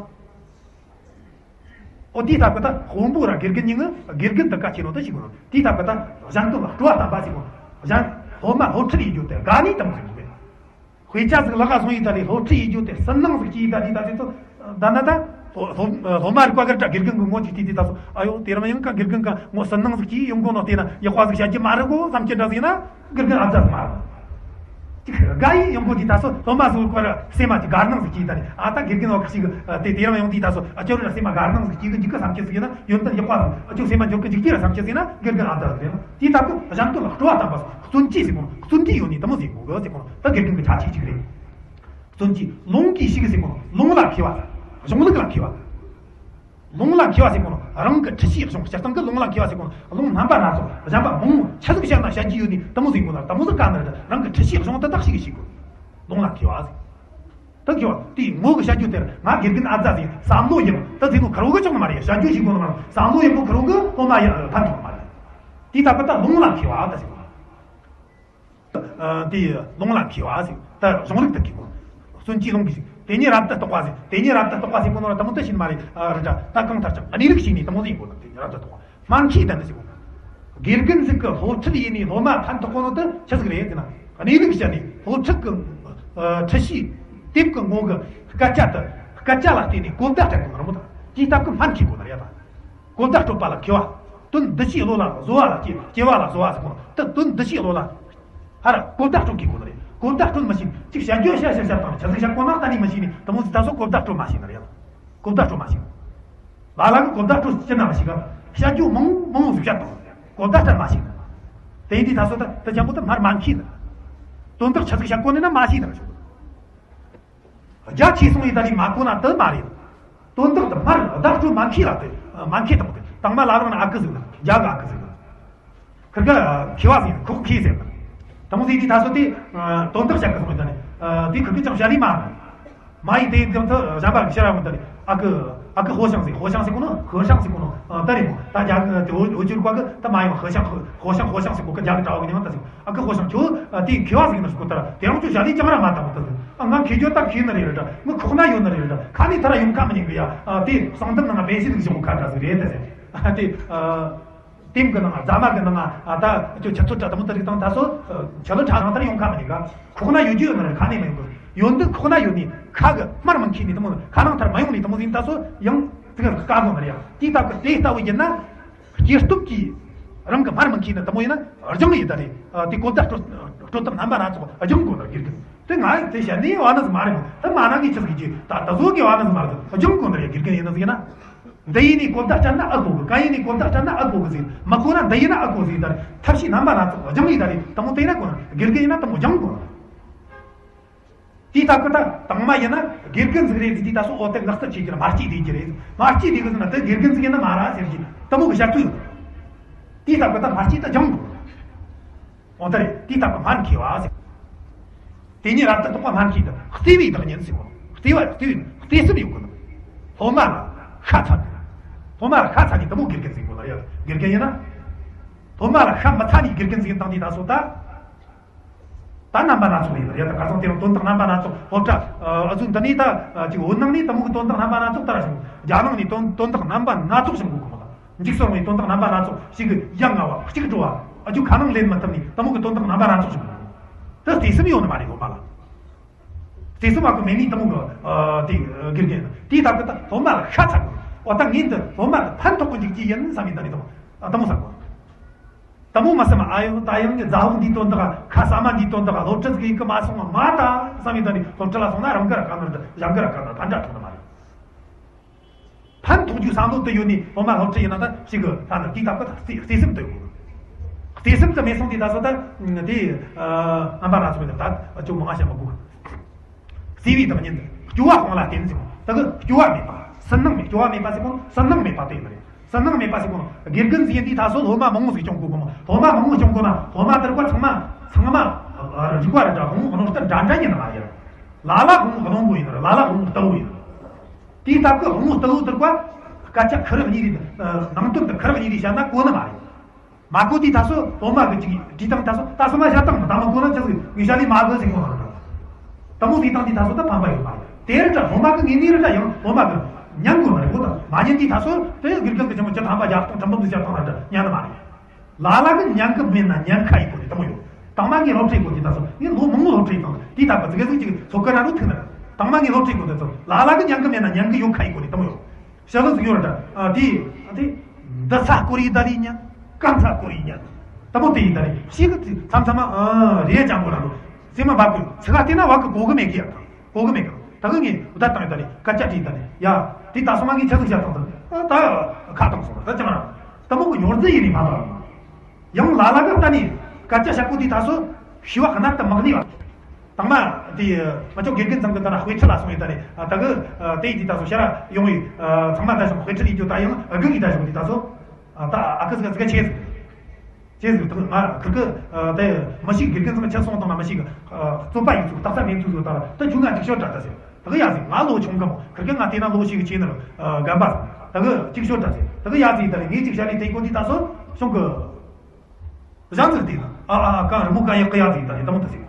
འོ་དེའི་སྟབས་ཀྱིས་ད་དཔོན་པོ་ར་དགེ་རྒན་གཉིས་ཀྱི་དགེ་རྒན་དུ་གལ་ཆེ་ནོ་ད་ཞིག་གོ་ནོ། དེའི་སྟབས་ཀྱིས་ད་གཞན་དོན་ལ་སྤྲོ་བ་བརྟན་པ་ཞིག་གོ། གཞན་སློབ་མ་སློབ་ཁྲིད་ཡེད་རྒྱུ་དེ་དགའ་ནི་དེ་མོ་ཟིག་གོ་གི། དཔེ་ཆ་ཟིག་ལག་ག་སོང་ཡིན་ད་ལས་སློབ་ཁྲིད་ཡེད་རྒྱུ་དེ་སུན་སྣང་ཟིག་ཅིག་ཡིན་ད་ལས་ད་དེ་ཚོ་ད་ན་ད། སློབ་སློབ་མ་རིག་པ་གི་འདྲ་དགེ་རྒན་གི་ངོ་ཅིག་བལྟས་དུས་ད་སོ། ཨ་ཡོ་དེ་རིང་ཡང་ཀ་དགེ་རྒན་ག་ངོ་སུན་སྣང་ཟིག་ཅིག་ཡོང་གོ་ནོ། དེ་ན་ཡག་པ་ཟིག་བཤད་རྒྱུ་མ་རེད་གོ་བསམ་གྱི་འདྲ་ཟིག་ཡིན་ན། དགེ་རྒན་ཨ་ཙ་མ་རེད། ཅིག་དགའ་ཡི་ཡོང་གོ་དུས་ད་སོ་སློབ་མ་ཟིག་གི་སེམས་མ་ཅིག་དགའ་སྣང་ཟིག་ཅིག་ད་ནི། ཨ་ད་དགེ་རྒན་ཨོ་ཁ་ཞིག་གི་དེ་དེ་རིང་ཡོང་དུས་ད་སོ་ཨ་ཅོ་རི་ལ་སེམས་མ་དགའ་སྣང་ཟིག་ཅིག་གི་འཇིག་གི་བསམ་གྱི་ཟིག་ཡིན་ན། ཡོན་ཏན་ཡག་པ་ཟིག་ཨ་ཅོ་སེམས་མ་འཇོག་གི་འཇིག་གི་ར་བསམ་གྱི་ཟིག་ཡིན་ན་དགེ་རྒན་ཨ་ཙ་ཟིག་རེད། དེའི་སྟབས་ཀྱིས་གཞན་དོན་ལ་སྤྲོ་བ་བརྟན་པ་སོ་བརྩོན་བཅས་ཟེར་གོ་ནོ། བརྩོན་འགྲུས་ཡོད་ནི་དེ་མོ་ཟིག་དགོས་གི་ཟེར་གོ་ནོ། ད་དགེ་རྒན་གི་ཁྱད་ཆོས་ཅིག་རེད། བརྩོན་གྱིས་ལུང་གིས་ཤིག་ཟེར་གོ་ནོ། ལུང་ལ་མཁས་པ། གཞུང་ལུགས་ལ་མཁས་པ། ལུང་ལ་མཁས་པ་ཟེར་གོ་ནོ། རང་གི་ཁྲིད་བྱའི་གཞུང་། སྤྱིར་བཏང་གི་ལུང་ལ་མཁས་པ་ཟེར་གོ་ནོ། ལུང་རྣམ་པ་སྣ་ཚོགས་གཞན་པ་མང་བོ་ཆི་ཟིག་བཤད་ན་བཤད་རྒྱུ་ཡོད་ནི་དེ་མོ་ཟིག་གོ་ནོ། དེ་མོ་ཟིག་ག་ནི་རེད། རང་གི་ཁྲིད་བྱའི་གཞུང་དེ་དག་ཤེས་གི་ཤེས་དགོས། ལུང་ལ་མཁས་པ་ཟེར། ད་མཁས་པ་དེའི་ངོ་གི་བཤད་རྒྱུ་དེར་ང་དགེ་རྒན་ཨ་ཙ་ཟིག་བསམ་བློ་ཡག་ད་ཟེར་ནོ་ཁེར་བོ་གི་ཆོག་ནི་མ་རེད། བཤད་རྒྱུ་ཞིག་དགོས་ནི་མ་རེད། བསམ་བློ་ཡག་པོ་ཁེར་བོ་གི་སློབ་མ་ཡ་ཕན་ཐོགས་ནི་མ་རེད། དེའི་སྟབས་ཀྱིས་ད་ལུང་ལ་མཁས་པ་ད་ཟེར་བ། ཨ། དེ་ལུང་ལ་མཁས་པ་ཟེར། ད་གཞུང་ལུགས་དེ་མཁས་པོ། བརྩོན་གྱིས་ལུང་གིས་ཟེར། དེ་ཉིད་རབ་ཏུ་རྟོགས་པ་ཟེར། དེ་ཉིད་རབ་ཏུ་རྟོགས་པ་ཟེར་གོ་ནོ་ར་དེ་མོ་དེ་ཤེས་ནི་མ་རེད། ཨ། རེད་དྲ། ད་གང་ལྟར་ཀྱང་གནས་ལུགས་ཤེས་ནས་དེ་མོ་ཟིག་ཡིན་དགོས་ན། དེ་ཉིད་རབ་ཏུ་རྟོགས་པ། སྨྲ་མཁས་དང་ནི་ཟེར་གོ། དགེ་རྒན་ཟིག་གི་སློབ་ཁྲིད་ཡིན་ནི་སློབ་མ་ཕན་ཐོགས་གོ་ནོ་དེ་ཆི་ཟིག་རེད་ཟེར་ན། གནས་ལུགས་བཤད་ནས་སློབ་ཁྲིད་ཀྱི། ཨ། ཁྲིད་བྱའི་དེབ་ཀྱི་ངོ་གི་སྐད་ཆ་དེ། སྐད་ཆ་ལ་བརྟེན་ནས་གོ་བརྡ་སྤྲད་དགོས་ནི་རེད་མོ། ད་དེའི་སྟབས་ཀྱིས་སྨྲ་མཁས་དགོས་ནི་རེད་ད། གོ་བརྡ་སྤྲོད་པ་ལ་མཁས་པ། དོན་འདི་ཕྱིའི་བློ་ལ་བཟོ་བ་ལ་སྐྱེ། སྐྱེ་བ་ལ་བཟོ་བ་ཟེར་གོ་ནོ་དེ། དོན་འདི་ཕྱིའི་བློ་ལ། ཧར་གོ་བརྡ་སྤྲོད་མཁས་དགོས་ནི་རེད། གོ་བརྡ་སྤྲོད་མི་ཤེས་ནི་ཅིག་བཤད་རྒྱུ་བཤད་བཤད་བཤད་བཏང་ནས་ཆི་ཟིག་བཤད་གོ་ན་ད་ནི་མི་ཤེས་ནི་དེ་མོ་ཟིག་ད་སོ་གོ་བརྡ་སྤྲོད་མ་ཤེས་ནི་རེད། གོ་བརྡ་སྤྲོད་མ་ཤེས། ལ་ལ་གིས་གོ་བརྡ་སྤྲོད་ཅི་ན་མི་ཤེས་ག། བཤད་རྒྱུ་མང་མང་ཟིག་བཤད་དང་། གོ་བརྡ་སྤྲད་མ་ཤེས་ནི། དེ་ཡིན་དུས་ད་སོ་ད་དེ་ཅན་པོ་དེ་སྨྲ་མ་མཁས་ནི། དོན་དག་ཆི་ཟིག་བཤད་གོ་ནི་ན་མ་ཤེས་ནི་རེད། རྒྱ་ཆེ་སོང་ཡི་ད་ནི་མ་གོ་ན་དེ་མ་རེད། དོན་དག་དེ་སྨྲ་བརྡ་སྤྲོད་མ་མཁས་ལ་དེ། མ་མཁས་དང་དེ་དང་མ་ལ་རང་ན་ཨ་ཁུ་ཟིག་ན་རྒྱ་གི་ཨ་ཁུ་ཟིག་ན། ཁིར་ག་མཁས་པ་ཟིག་ན་ཁོག་མཁས་ཟེར་ན། དང་ཟིག་དེ་ད་སོ་དེ་དོན་དག་བཤད་གི་སོང་ཡི་ད་ནི། དེ་ཁིར་གི་ཅང་བཤད་ནི་མ་རེད། མ་ཡིན་དེ་ཙམ་དུ་གཞན་པ་གི་ཕྱིར་ར་འོང་ད་ནི་ཨ་ཁུ། ཨ་ཁུ་ཧོ་ཤང་ཟིག་ཧོ་ཤང་ཟིག་གོ་ནོ། ཧོ་ཤང་ཟིག་གོ་ནོ། ད་རེད་མོ། ད་རྒྱ་དེ་འོ་འོ་ཅུར་བ་གི་ད་མ་ཡིན་ཧོ་ཤང་ཧོ་ཤང་ཧོ་ཤང་ཟིག་གོ་གི་རྒྱ་གི་གྲྭ་བ་གི་ཉི་མ་ད་ཟིག་ཨ་ཁུ་ཧོ་ཤང་ཁྱོད་དེ་མཁས་པ་ཟིག་ན་ཟིག་གོ། ད་ར་དེ་རང་ཚོ་བྱ་ལས་ཅང་ར་མ་བཏང་བ་ད་ཟིག་ཨ། ང་མཁས་རྒྱུ་ད་མཁས་ནི་རེད་ར། ང་ཁོག་ན་ཡོད་ནི་རེད་ར། ཁ་ནས་ཐ་ར་ཡོང་ཁ་མི་ཉན་གི་ཡ། ཨ། དེ་གསང་འདུམ་ནང་པེ་སི་ཟིག་བྱུང་ཁ་འདྲ་ཟིག་རེད་ད་ཟེར། ཨ། དེ། ཨ། དེམ་གི་ནང་རྫ་མ་གི་ནང་ཨ། ད་ཁྱོད་ཆུ་ཚོད་དྲ་དེ་མོ་ད་རིག་དང་ད་སོ། ཆུ་ལོ་དྲ་ནང་ཐར་ཡོང་ཁ་མི་ཉན་ག། ཁོག་ན་ཡོད་རྒྱུ་ཡོད་ནི་རེད། ཁ་ནས་མི་ཡོང་གི། ཡོད་འདི་ཁོག་ན་ཡོད་ནི་ཁ་གི་སྨྲ་མི་མཁས་ནི་དེ་མོ། ཁ་ནང་ཐར་མ་ཡོང་ནི་དེ་མོ་ཟིག་ད་སོ་ཡང་ཟིག་དཀའ་གོ་ནི་རེད་ཡ། དེ་ལྟ་གི་དེ་ལྟ་བུ་ཡིན་ན། སྐྱེས་སྟོབས་ཀྱིས་རང་གི་སྨྲ་མི་མཁས་ནི་དེ་མོ་ཡིན་ན་སྦྱང་ཡི་ད་རེད། ཨ། དེ་གོ་བརྡ་སྤྲོད་སྤྲོད་སྟངས་རྣམ་པ་སྣ་ཚོགས་སྦྱང་དགོས་ན་དགེ་རྒན། དེ་ང་དེ་བཤད་ནི་བ་ནི་ཟིག་མ་རེད་མོ། དེ་མ་ན་གི་ཆི་ཟིག་གི་ད་ད་བཟོ་གི་བ་ནི་ཟིག་མ་རེད། སྦྱང་དགོས་ན་རེད། དགེ་རྒན་ཡིན་ན་ཟིག་ཡིན་ན། འདི་ཡིན་ནི་གོ་བརྡ་སྤྲད་ན་ཨ་གོ་གི། ག་ཡིན་ནི་གོ་བརྡ་སྤྲད་ན་ཨ་གོ་གི་ཟིག་མ་གོ་ན་འདི་ཡིན་ན་ཨ་གོ་ཟིག་ད་རེད། ཐབས་ཤེས་རྣམ་པ་སྣ་ཚོགས་སྦྱང་ཡི་ད་རེད། དེ་མོ་དེ་ན་གོ་ན་དགེ་རྒན་ཡིན་ན་དེ་མོ་སྦྱང་དགོས་ན། དེའི་སྟབས་ཀྱིས་ད་དང་མ་ཡིན་ན་དགེ་རྒན་ཟིག་རེད་ཟེར་དུས་ད་སོ་འོ་དེ་ངག་རྩལ་ཆེ་རྒྱུ་ན་མ་སྐྱེས་བསྡད་རྒྱུ་རེད། མ་སྐྱེས་བསྡད་གི་ཟེར་ན་དེ་དགེ་རྒན་ཟིག་ཡིན་ན་མ་ར་ཟེར་གྱི་དེ་མོ་གི་བཤད་ཚུལ་ཡོད། དེའི་སྟབས་ཀྱིས་ད་མ་སྐྱེས་ད་སྦྱང་དགོས། འོ་ད་རེད། དེའི་སྟབས་ཀྱིས་སྨྲ་མཁས་པ་ཟེར། དེ་ཉིད་རབ་ཏུ་རྟོགས་པ་སྨྲ་མཁས་དང་བརྩེ་བའི་བདག་ཉིད་ཟེར་གོ། བརྩེ་བ་བརྩེ་བའི་བརྩེ་སེམས་ཡོད་དགོས་ནོ། སློབ་མ་ལ་ཤ་ཚ་དགོས། སློབ་མ་ལ་ཤ་ཚ་ནི་དེ་མོ་དགེ་རྒན་ཟེར་གོ་ལ་ཡ། དགེ་རྒན་ཡིན་ན། སློབ་མ་ལ་ཤ་མི་ཚ་ནི་དགེ་རྒན་ཟིག་ཡིན་དང་དེ་ད་སོ་ད། ད་རྣམ་པ་སྣ་ཚོགས་ཡིན་ཡ། ད་གར་སོང་དེ་རིང་དོན་དག་རྣམ་པ་སྣ་ཚོགས་སློབ་གྲྭ་ཨ་ཚོ་འདི་ནས་ད་ཅིག་བོད་ནང་ནས་དེ་མོ་གི་དོན་དག་རྣམ་པ་སྣ་ཚོགས་ལྟར་ཞིང་། རྒྱ་ནང་ནས་དོན་དོན་དག་རྣམ་པ་སྣ་ཚོགས་ཞིག་འགོ་གོ་མ་ལ། འཇིགས་སོང་བའི་དོན་དག་རྣམ་པ་སྣ་ཚོགས་ཤིག་གི་ཡ་ང་བ་གཅིག་འགྲོ་བ་ཨ་ཅུ་ཁ་ནང་ལེན་མི་ཐུབ་ནས་དེ་མོ་གི་དོན་དག་རྣམ་པ་སྣ་ཚོགས་ཞིག་འགོ་གོ། དེ་བརྩེ་སེམས་ཡོད་ནི་མ་རེད་སློབ་མ་ལ། བརྩེ་སེམས་ཨ་ཁུ་མེད་ནི་དེ་མོ་གི་ཨ་དེ་དགེ་རྒན་དེའི་སྟབས་ཀྱིས་ད་སློབ་མ་ལ་ཤ་ཚ་དགོས། འོ་ད་ངས་འདི་སློབ་མ་དེ་ཕན་ཐོགས་གི་འཇུག་རྒྱུ་ཡིན་བསམ་ཡིན་ད་ནི་དེ་མོ་ཨ་དེ་མོ་བསམ་དགོས། དེ་མོ་མ་བསམ་ཨ་ཡོ་ད་ཡང་ངས་རྫ་བོ་འདིའི་དོན་དག་ཁ་ས་མ་འདིའི་དོན་དག་སློབ་ཁྲིད་ཟིག་ཡིན་གི་མ་སོང་བ་མ་ད་བསམ་ཡིན་ད་ནི་སློབ་ཁྲིད་ལ་སོང་ན་རང་གི་ར་ཁ་ནོར་འདི་གཞན་གི་ར་ཁ་ནོར་ད་འདྲ་ཐོག་ནི་མ་རེད། ཕན་ཐོགས་རྒྱུ་བསམ་བློ་དེ་ཡོད་ནས་སློབ་མ་སློབ་ཁྲིད་ཡིན་ན་ད་ཞིག་གི་ད་ནི་དེའི་སྟབས་ཀྱིས་བརྩེ་བརྩེ་སེམས་དེ་ཡོད། བརྩེ་སེམས་དེ་མེད་སོང་དུས་ད་སོ་ད་དེ་རྣམ་པ་སྣ་ཚོགས་མེད་ད་ཅུང་མང་ང་བཤད་མི་དགོས། བརྩེ་བའི་བདག་ཉིད་སྐྱོ་བ་སྤང་ལ་བརྟེན་ཟེར་གོ། ད་གི་སྐྱོ་བ་མེད་པ་སུན་སྣང་མེད། སྐྱོ་བ་མེད་པ་ཟེར་གོ་སུན་སྣང་མེད་པ་དེ་ཡིན་པ་རེད། སུན་སྣང་མེད་པ་ཟེར་གོ་དགེ་རྒན་ཟིག་ཡིན་དུས་ད་སོ་སློབ་མ་མང་བོ་ཟིག་སྐྱོང་དགོས་གོ་མོ། སློབ་མ་མང་བོ་སྐྱོང་དགོས་ན་སློབ་མ་དེར་གོ་ཚང་མ་ཚང་མ་རིག་པ་རེད་ད་དབང་པོ་གནོད་ལྟ་འདྲ་འདྲ་ཡིན་ནི་མ་རེད། ལ་ལ་དབང་པོ་གནོད་པོ་ཡིན་ནི་རེད། ལ་ལ་དབང་པོ་ལྟ་བུ་ཡིན་ནི་རེད། དེའི་སྟབས་ཀྱིས་དབང་པོ་ལྟ་བུ་དེར་གོ་སྐད་ཆ་ཁུ་རེ་གཉིས་རེ་ནང་དོན་དེ་ཁུ་རེ་གཉིས་རེ་བཤད་ན་གོ་ནི་མ་རེད། མ་གོ་དུས་ད་སོ་སློབ་མ་གི་ཅིག་དྲིས་དང་ད་སོ་ད་སོ་མ་བཤད་དང་ད་མ་གོ་ན་ཅི་ཟིག་ངས་བཤད་ལས་མ་གོ་ཟིག་གོ་ཧ་ད་མོ་ཟིག་དང་དུས་ད་སོ་ད་ཕན་པ་ཡོད་མ་རེད། དེ་རེད་ད་སློབ་མ་གི་ངེས་ནས་རེད་ད་ཡང་སློབ་མ་གི་ཉན་གོ་ན་རེད་གོ་ད་མ་ཉན་དུས་ད་སོ་དེ་དགེ་རྒན་གི་ཆི་མོ་བཅུ་ཐམ་པ་བརྒྱ་སྟོང་ཁྲི་འབུམ་ཟིག་བཤད་དང་རེད་ད་ཉན་ནི་མ་རེད། ལ་ལ་གི་ཉན་གི་མེད་ན་ཉན་ཁ་ཡི་གོ་ནི་ད་མོ་ཡོད། དང་མ་ངས་སློབ་ཁྲིད་གོ་དུས་ད་སོ་ངས་ལོ་མང་པོ་སློབ་ཁྲིད་དང་དུས་ད་གི་ཙི་གེ་ཟིག་ཅིག་ཚོ་ཀ་ན་རུ་ཐུག་ན་རེད། དང་མ་ངས་སློབ་ཁྲིད་གོ་དུས་ད་སོ་ལ་ལ་གི་ཉན་གི་མེད་ན་ཉན་གི་ཡོད་ཁ་ཡི་གོ་ནི་ད་མོ་ཡོད། ཤ་ལུ་ཟིག་ཡོད་ར་ད། ཨ་དེ་ཨ་དེ། འདི་ཚ་སྐོར་ཡི་ད་རེད་ཉན། སྐམ་ཚ་སྐོར་ཡི་ཉན། ད་མོ་དེ་ཡི་ད་རེད་ཤི་གི་ཚ་མཚམས་མཚམས་མ་ཨ་རེད་ཅང་གོ་ར་ལོ། སེམས་མ་བབ་གི་ཚི་ག་དེ་ན་བབ་གི་གོ་གི་མེད་གི་ཡ་ད། གོ་གི་མེད་གི་ད་གི་ངས་བདག་བཏང་ཡི་ད་རེད་སྐད་ཆ་དྲིས་ད་རེད་ཡ། དེ་ད་སོ་མ་ངས་ཆ་ཚིག་བཤད་ཐང་ད། ཨ་ད་ཁ་བཏང་སོང་ད་ཅང་ར། ད་མོ་གི་ཉོར་རྫི་ཡི་རེད་མ་བབ། ཡང་ལ་ལ་གི་ལྟ་ནས་སྐད་ཆ་བཤད་གོ་དུས་ད་སོ་ཤི་བ་ཧ་ན་ད་མག་ནི་བ། དང་མ་དེ་ང་ཚོ་དགེ་རྒན་ཚང་གི་ད་ན་དཔེ་ཁྲིད་ལ་སོང་ཡོད་ད་རེད། ད་གི་དེ་ཡི་དེ་ད་སོ་ཤ་ར་ཡོང་ཡོད། ཚང་མ་ད་སོ་དཔེ་ཁྲིད་ཡིན་རྒྱུ་ད་ཡང་དགུ་གི་ད་སོ་དེ་ད་སོ་ད་ཨ་ཁུ་ཟིག་ཟིག་ཆེ་ཟིག་ཆེ་ཟིག་ད་ང་ཁུ་གི་དེ་མི་ཞིག་དགེ་རྒན་ཚང་ཆ་སོང་དང་ན་མི་ཞིག་རྩོད་པ་ཡིན་ཚུལ་རྟགས་ས་མེད་ཚུལ་ཟིག་ད་ད་ཁྱོད་ང་ཅིག་ཤོད་དྲ་ད་ཟེར། ད་གི་ཡ་ཟིག་ང་ལོ་ཆུང་གི་མོ་ཁུ་གི་ང་དེ་ན་ལོ་ཞིག་ཆེ་ནི་རྒན་པ་ཟིག་ད་གི་ཅིག་ཤོད་དྲ་ཟེར། ད་གི་ཡ་ཟིག་ད་རེད་ངས་ཅིག་བཤད་ནས་དེ་གོ་དེ་ད་སོ་ཤོང་གི། གཞན་ཚོས་བལྟས་ན། ཨ་ཨ་ཨ། གང་རི་མོ་གང་ཡག་གི་ཡག་ཟིག་ད་རེད། དེ་མོ་ད་ཟིག་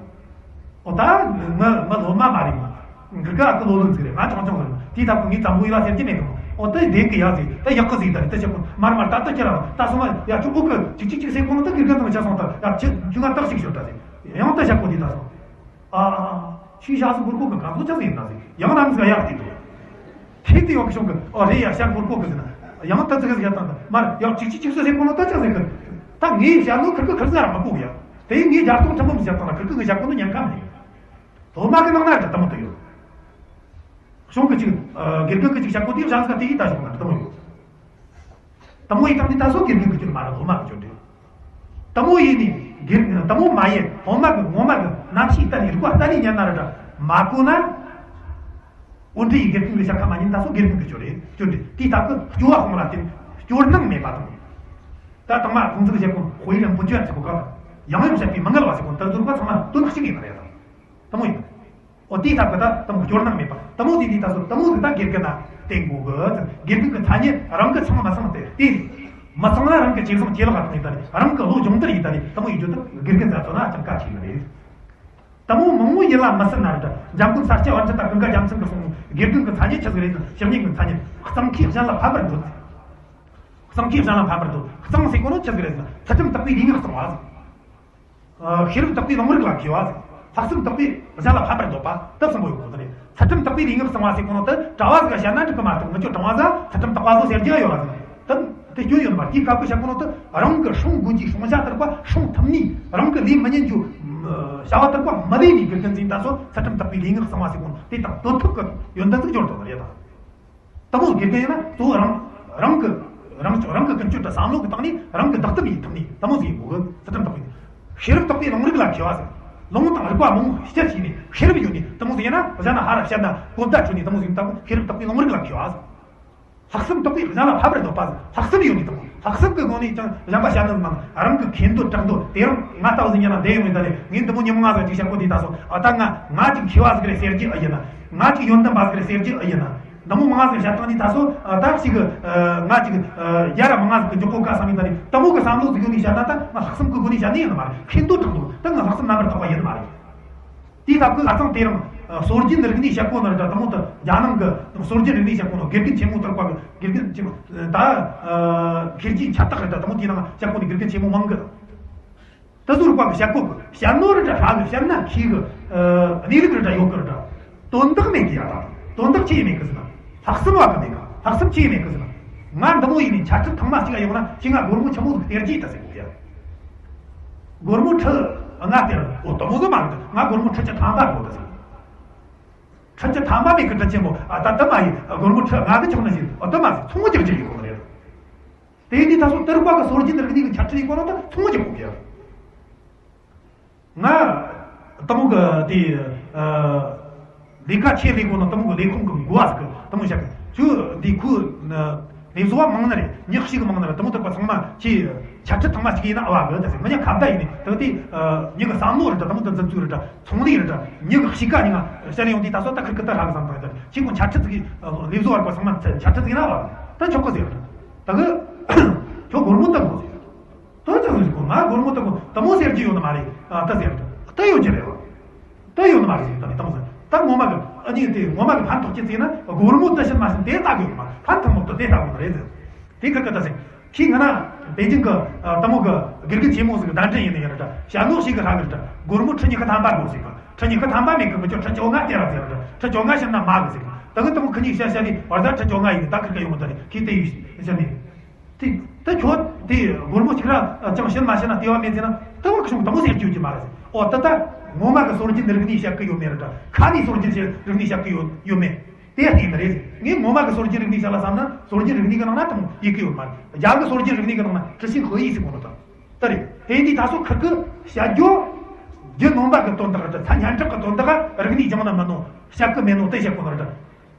ཨོ་ད་ངི་ངི་སློབ་མ་མ་རེད་མོ། འགི་ག་གི་ལོ་ལོན་ཟིག་རེད། ང་ཆུང་ཆུང་ཟིག་དེའི་ཐབ་ཀི་ངས་བཙན་པོ་ཡིན་ལ་ཟེར་གྱི་མེད་གི་མོ། ཨོ་ད་བདེན་གི་ཡག་ཟིག་ད་ཡག་གི་ཟིག་ད་རེད། ད་བྱེད་གོ་མར་མར་ད་ད་ཁྱེད་རང་ད་སོང་ང་ཡ་ཁྱོད་ཨོ་གི་ཅིག་ཅིག་ཅིག་ཟེར་གོ་ནོ་ད་དགེ་རྒན་དང་བྱ་སོང་ད་ཡ་ཁྱེད་ཁྱོད་ང་ཏག་ཞིག་ཤོད་ད་ཟེར། ཡང་ད་བྱ་གོ་དེ་ད་སོང་། ཨ་ཨ་ཨ། ཁྱོས་བྱ་སོང་གོར་གོ་གི་གང་ཚོ་ཆགས་ཟིག་ཡིན་ད་ཟེར། ཡང་ན་མི་ཟིག་ཡག་དེ་འདུག་ཁྱེད་དེ་ཡོད་གི་བྱུང་གི། ཨོ་རེད་ཡ། ཤར་འཁོར་ཁོ་གི་ཟེར་ན། ཡང་ད་ཙི་གི་ཟེར་ཡ་ད་ད་མར་ཡག་ཅིག་ཅིག་ཅིག་ཟེར་ཁོ་ནོ་ད་ཅག་ཟེར་གི། ད་ངས་བཤད་ནོ་ཁིར་གི་ཁིར་ཟ་ར་མ་གོ་ཡ། དེ་ངས་རྒྱ་སྟོང་ཁྲི་འབུམ་བཤད་ད་ན་ཁིར་གི་ངས་བཤད་གོ་ནོ་ཉན་ཁ་མ་ཡིན། སློབ་མ་གི་ནང་ན་ར་དེ་མོ་དུ་ཡོད། གཞུང་གི་ཅིག་དགེ་རྒན་གི་ཅིག་བཤད་གོ་དེ་བཟང་ས་དེ་ཡིས་ད་ཞོག་ན་དེ་མོ་ཡོད། དེ་མོ་ཡིས་ད་ནི་ད་སོ་དགེ་རྒན་གི་ཅིག་མ་ར་སློབ་མ་གི་ཅོ་འདྲེ། དེ་མོ་ཡིན་ནི། དེ་མོ་མ་ཡིན་སློབ་མ་གི་ངོ་མ་གི་རྣམ་ཤེས་ལྟ་ནི་རིག་པ་ལྟ་ནི་ཉན་ན་ར་འདྲ་མ་གོ་ན། འོ་འདྲི་ཡི་དགེ་རྒན་གི་ཤ་ཁ་མ་ཉན་ད་སོ་དགེ་རྒན་གི་ཅོ་རེད་ཅོ་འདྲེ། དེའི་སྟབས་གི་སྐྱོ་བ་ཁོང་ལ་བརྟེན་སྐྱོར་སྣང་མེད་པ་དང་། ད་དང་མ་ཁོང་ཚོ་གི་བཤད་གོ་དཔེ་རིང་པོ་ཅོ་ཡ་ཚིག་གོ་ག་ཡང་ཡང་བཤད་པའི་མི་ངལ་བ་ཟེར་གོ་ད་ཚོར་བ་ཚང་མ་དོན་གཅིག་ཡིན་པ་རེད་ད། དེ་མོ་ཡིན། ཨོ་དེའི་སྟབས་ཀྱི་ད་དེ་མོ་སྐྱོར་སྣང་མེད་པ་དེ་མོ་ཟིག་དེའི་ད་སོ་དེ་མོ་ཟིག་ད་དགེ་རྒན་ན་བསྟེན་དགོས་གི། དགེ་རྒན་གི་མཚན་ཉིད་རང་གི་ཚང་མ་ཚང་དེ་དེ་མི་ཚང་ན་རང་གི་ཇེ་བཟང་ཇེ་ལེགས་ལ་ཡིན་ད་རེད། རང་གི་བློ་སྦྱོང་བརྡར་ཡིན་ད་རེད། དེ་མོ་ཡིན་རྒྱུ་ད་དགེ་རྒན་ཚ་ཚོ་ན་ཅང་གལ་ཆེ་ཡིན་རེད། དེ་མོ་མང་མོ་ཡིན་ལ་མི་སྲིད་ན་རེད། འཇམ་མགོན་ས་སྐྱ་པཎྜི་ཏ་ཀུན་དགའ་རྒྱལ་མཚན་གྱི་གསུང་དགེ་རྒན་གི་མཚན་ཉིད་ཆི་ཟིག་རེད་ཟེར་ན། བཤེས་གཉེན་གི་མཚན་ཉིད་གཙང་ཁེ་གཞན་ལ་ཕན་པར་འདོད། གཙང་ཁེ་གཞན་ལ་ཕན་པར་འདོད། གཙང་ཟེར་གོ་ནོ་ཆི་ཟིག་རེད་ཟེར་ན་ཚུལ་ཁྲིམས་དག་པའི་ལུས་ངག་གཙང་བ་ཟེར། ཤེས་རབ་དག་པའི་ལུང་རིགས་ལ་མཁས་པ་ཟེར། ལྷག་བསམ་དག་པས་གཞན་ལ་ཕན་པར་འདོད་པ་དེ་གསུམ་པོ་ཡོད་གོ་ནི་རེད། ཚུལ་ཁྲིམས་དག་པའི་ལུས་ངག་གཙང་བ་ཟེར་གོ་ནོ་དེ་གྲྭ་བ་ཟིག་ག་བཤད་ན་འགྲིག་གི་མ་གཏོགས་མི་ཆོ་གྲོང་བ་ཟིག་ཚུལ་ཁྲིམས་དག་པ་ཟོ་ཟེར་རྒྱུ་ཡོད་པ་ཟིག་དེ་དེ་སྐྱོན་ཡོད་མ་རེད། དེའི་སྐབས་ཀྱི་བཤད་གོ་ནོ་དེ་རང་གི་སྲུང་དགོས་ཀྱི་སྲུང་བྱ་དེར་པ་སྲུང་ཐུབ་ནི། རང་གི་ལས་མི་ཉན་རྒྱུ་བྱ་བ་དེར་པ་མི་ལས་ནི་དགེ་རྒན་ཟིག་ད་སོ་ཚུལ་ཁྲིམས་དག་པའི་ལུས་ངག་གཙང་བ་ཟེར་གོ་ནོ་དེ་དང་དོན་ཐོག་གི་ཡོན་ཏན་ཟིག་སྦྱོར་དོ་ནི་རེད་ད། དེ་མོ་དགེ་རྒན་ཡིན་ན་གཙོ་བོ་རང་རང་གི་རང་ཅོ་རང་གི་ཀུན་སྤྱོད་དང་བསམ་བློ་གི་སྟེང་ནས་རང་གི་བདག་ལྟ་མི་ཡེད་ཐུབ་ནི་དེ་མོ་ཟིག་ཡིན་དགོས་གི། ཚུལ་ཁྲིམས་དག་པའི་ཤེས་རབ་དག་པའི་ལུང་རིགས་ལ་མཁས་པ་ཟེར། ལུང་དང་རིགས་པ་མང་པོ་སྤྱད་བྱས་ནས་ཤེས་རབ་ཡོད་ནི་དེ་མོ་ཟིག་ཡིན་ན་གཞན་ན་ཧ་ར་བཤད་ན་གོ་བརྡ་འཕྲོད་ནི་དེ་མོ་ཟིག་ཡིན་སྟབས་ཤེས་རབ་དག་པའི་ལུང་རིགས་ལ་མཁས་པ་ཟེར། ལྷག་བསམ་དག་པས་གཞན་ལ་ཕན་པར་འདོད་པ་ཟེར། ལྷག་བསམ་ཡོད་ནི་དེ་མོ། ལྷག་བསམ་གི་སྒོ་ནས་ཀྱང་གཞན་པ་བཤད་ནི་མང་། རང་གི་མཁྱེན་འདོད་དྲག་འདོད་དེ་རང་ང་ལྟ་བུ་ཟིག་ཡིན་ན་འདི་ཡོང་མི་ད་ལེ། ངས་འདི་མོ་ཉིན་མོ་ང་ཟིག་ཅིག་བཤད་གོ་དེ་ད་སོ་ཨ་ད་ང་ང་ཅིག་མཁས་པ་ཟིག་རེད་ཟེར་རྒྱུ་ཨེ་ཡིན་ན། ང་ཅིག་ཡོན་ཏན་པ་ཟིག་རེད་ཟེར་རྒྱུ་ཨེ་ཡིན་ན། འདི་མོ་མང་ཟིག་བཤད་བཏང་ནི་ད་སོ་ཨ་ད་ཞིག་གི་ང་ཅིག་ཡ་ར་མང་ཟིག་གི་འཇོག་གོ་ག་བསམ་ཡིན་ད་ལེ། དེ་མོ་གི་བསམ་བློ་ཟིག་ཡོད་ནི་བཤད་ན་ད་ང་ལྷག་བསམ་གི་སྒོ་ནས་བཤད་ནི་ཡིན་ནི་མ་རེད། མཁྱེན་འདོད་དྲག་འདོད་ད་ང་ལྷག་བསམ་རྣམ་པར་དག་པ་ཡིན་ནི་མ་རེད། དེའི་སྟབས་ཀྱིས་ཁ་སང་དེ་རིང་སྲོལ་རྒྱུན་རིག་གནས་བཤད་གོ་ནི་རེད་ད། དེ་མོ་ད་རྒྱ་ནང་གི་སྲོལ་རྒྱུན་རིག་གནས་བཤད་གོ་ནོ་དགེ་རྒན་ཆེན་མོ་དེར་པ་གི་དགེ་རྒན་ཆེན་མོ་ད་ཁེར་རྒྱུའི་ཁྱད་རྟགས་རེད་ད། དེ་མོ་དེའི་ནང་བཤད་གོ་ནི་དགེ་རྒན་ཆེན་མོ་མང་གི། དེ་ཚོར་པ་གི་བཤད་གོ་གི་བཤད་ནོ་རེད་ད། ཧྲ་གི་བཤད་ན་ཤེས་གི་གནས་ལུགས་རེད་ད། ཡོད་གི་རེད་ད། དོན་དག་མེད་གི་ཡ་ད། དོན་དག་ཆི་ཡེ་མེད་གི་ཟེར་ན། ལྷག་བསམ་བ་གི་མེད་ག་ལྷག་བསམ་ཆི་ཡེ་མེད་གི་ཟེར་ན། ང་འདི་མོ་ཡིན་ནི་འཆད་ཁྲིད་ཐེངས་མ་གཅིག་ག་ཡོང་ན་ཁྱེད་ང་སྒོར་མོ་ཆི་མོ་ཟིག་སྟེར་རྒྱུ་ཡིན་ད་ཟེར་གོ་གི་ཡ། སྒོར་མོ་ཁྲི་ལྔ་སྟེར། འོ་དེ་མོ་ཟིག་མ་རེད། ང་སྒོར་མོ་ཁྲི་བཅུ་ཐམ་པ་དགོས་ད་ཟེར། ཁྲི་བཅུ་ཐམ་པ་མེད་གི་དྲིན་ཆེན་པོ་ཨ་ད་དེ་མ་ཡིན། སྒོར་མོ་ཁྲི་ལྔ་གི་ཆོག་ནི་ཟེར། འོ་དེ་མ་ཟེར། ཚོང་རྒྱག་རྒྱུ་ཡིན་དགོས་ནི་རེད། དེ་ནི་ད་སོ་དེར་པ་གི་སྲོལ་རྒྱུན་རིག་གནས་ཀྱི་འཆད་ཁྲིད་ཡིན་གོ་ན་ད་ཚོང་རྒྱག་དགོས་གི་ཡ། ང་དེ་མོ་གི་དེ་ལས་ཀ་ཆེ་ལས་གོ་ན་དེ་མོ་གི་ལས་ཁུངས་གི་འགོ་བ་ཟིག་གི་དེ་མོ་བཤད་གི། ཁྱོད་འདི་ཁུ་ལས་བཟོ་བ་མང་ནི་རེད། མྱི་གཅིག་གི་མང་ནི་རེད། དེ་མོ་དེར་པ་ཚང་མ་ཁྱེད་འཆད་ཁྲིད་ཐེངས་མ་གཅིག་ཡིན་ན་ཨ་བ་གི་ད་ཟེར། མི་ཉག་ཁ་བརྡ་ཡིན་ནི་ད་དེ་མྱི་གི་བསམ་བློ་རེད་ད། དེ་མོ་དེ་འཛིན་ཚུལ་རེད་ད། ཚོང་ལས་རེད་ད། མྱི་གི་གཤིས་ཀ་ནི་ང་བཤད་ཡོང་དུས་ད་སོ་ད་ཁིར་གི་ད་ཧྲ་གི་བསམ་བཏང་ད། ཁྱེད་ཁོ་འཆད་ཁྲིད་ཟིག་ལས་བཟོ་བ་ར་པ་ཚང་མ་འཆད་ཁྲིད་ཟིག་ཡིན་ན་ཨ་བ་ད་ཆོག་གི་ཟེར། ད་གི་ཁྱོད་སྒོར་མོ་ད་གོ་ཟེར། དོན་ཅང་ཟིག་གོ་ང་སྒོར་མོ་ད་གོ་དེ་མོ་ཟེར་རྒྱུ་ཡོད་ནི་མ་རེད། ཨ་ད་ཟེར། ད་ཡོད་རྒྱུ་རེད་བ། ད་ཡོད་ནི་མ་རེད་ཟེར། ད་ནི་དེ་མོ་ཟེར། ད་ངོ་མ་གི་ཨ་ནི་དེ་ངོ་མ་གི་ཕན་ཐོགས་ཀྱི་ཟེར་ན་སྒོར་མོ་ད་ཕྱིན་མ་ཕྱིན་དེ་ལྟ་གི་ཡོད་མ། ཕན་ཐོགས་མོ་ད་དེ་ལྟ་གི་ཡོད་རེད་ཟེར། དེ་ཁིར་གི་ད་ཟེར། ཁྱེད་ང་ན་པེ་ཅིང་གི་དེ་མོ་གི་དགེ་རྒན་ཆེན་མོ་ཟིག་གདན་འདྲེན་ཡིན་ནི་ཡིན་ར་ད། བྱ་ནོ་ཞིག་གི་ཧྲ་གི་ར་ད། སྒོར་མོ་ཁྲི་ཉི་ཤུ་ཐམ་པ་དགོས་ཟེར་གི། ཁྲི་ཉི་ཤུ་ཐམ་པ་མེད་གི། མི་ཁྱོད་ཁྲི་བཅོ་ལྔ་སྟེར་ར་ཟེར་ར་ད། ཁྲི་བཅོ་ལྔ་བྱིན་ན་མ་གི་ཟེར་གི། ད་གི་དེ་མོ་ཁི་གཉིས་བཤད་བཤད་ནི་བར་ཟ་ཁྲི་བཅོ་ལྔ་ཡིན་ནི་ད་ཁིར་གི་ཡོང་གི་ད་ནི་ཁྱེད་དེ་ཡིས་བཤད་ནི། དེ་ད་ཁྱོད་དེ་སྒོར་མོ་གཅིག་ར་ཅང་བྱིན་མ་བྱིན་ན་ལྟེ་བ་མེད་ཟེར་ན་ད་བ་ཁྱོད་དེ་མོ་ཟེར་རྒྱུ་ཅི་མ་རེད་ཟེར། ཨོ་ད་ད་ངོ་མ་གི་སྲོལ་རྒྱུན་རིག་གནས་བཤད་གི་ཡོད་མེད་ར་ད། ཁ་ནས་སྲོལ་རྒྱུན་རིག་གནས་བཤད་གི་ཡོད་ཡོད་མེད། དེ་ཡང་བལྟས་ནི་རེད། ངས་ངོ་མ་གི་སྲོལ་རྒྱུན་རིག་གནས་བཤད་ལ་བསམ་ན་སྲོལ་རྒྱུན་རིག་གནས་ཀྱི་ནང་ན་དང་ཡི་གེ་ཡོད་མ་རེད། རྒྱ་གི་སྲོལ་རྒྱུན་རིག་གནས་ཀྱི་ནང་ན་ཁྲི་ཤིང་ཧོ་ཡིག་ཟེར་གོ་ནོ་དང་། ད་རེད། དེ་འདི་ད་སོ་ཁིར་གི་བཤད་རྒྱུ། རྒྱུ་ནོམ་པ་གི་དོན་དག་རེད། ཚ་སྙན་གྲགས་གི་དོན་དག་རིག་གནས་སྦྱང་ན་མི་ནོ། བཤད་གི་མེད་ནོ་དེ་བཤད་གོ་ནོ་རེད།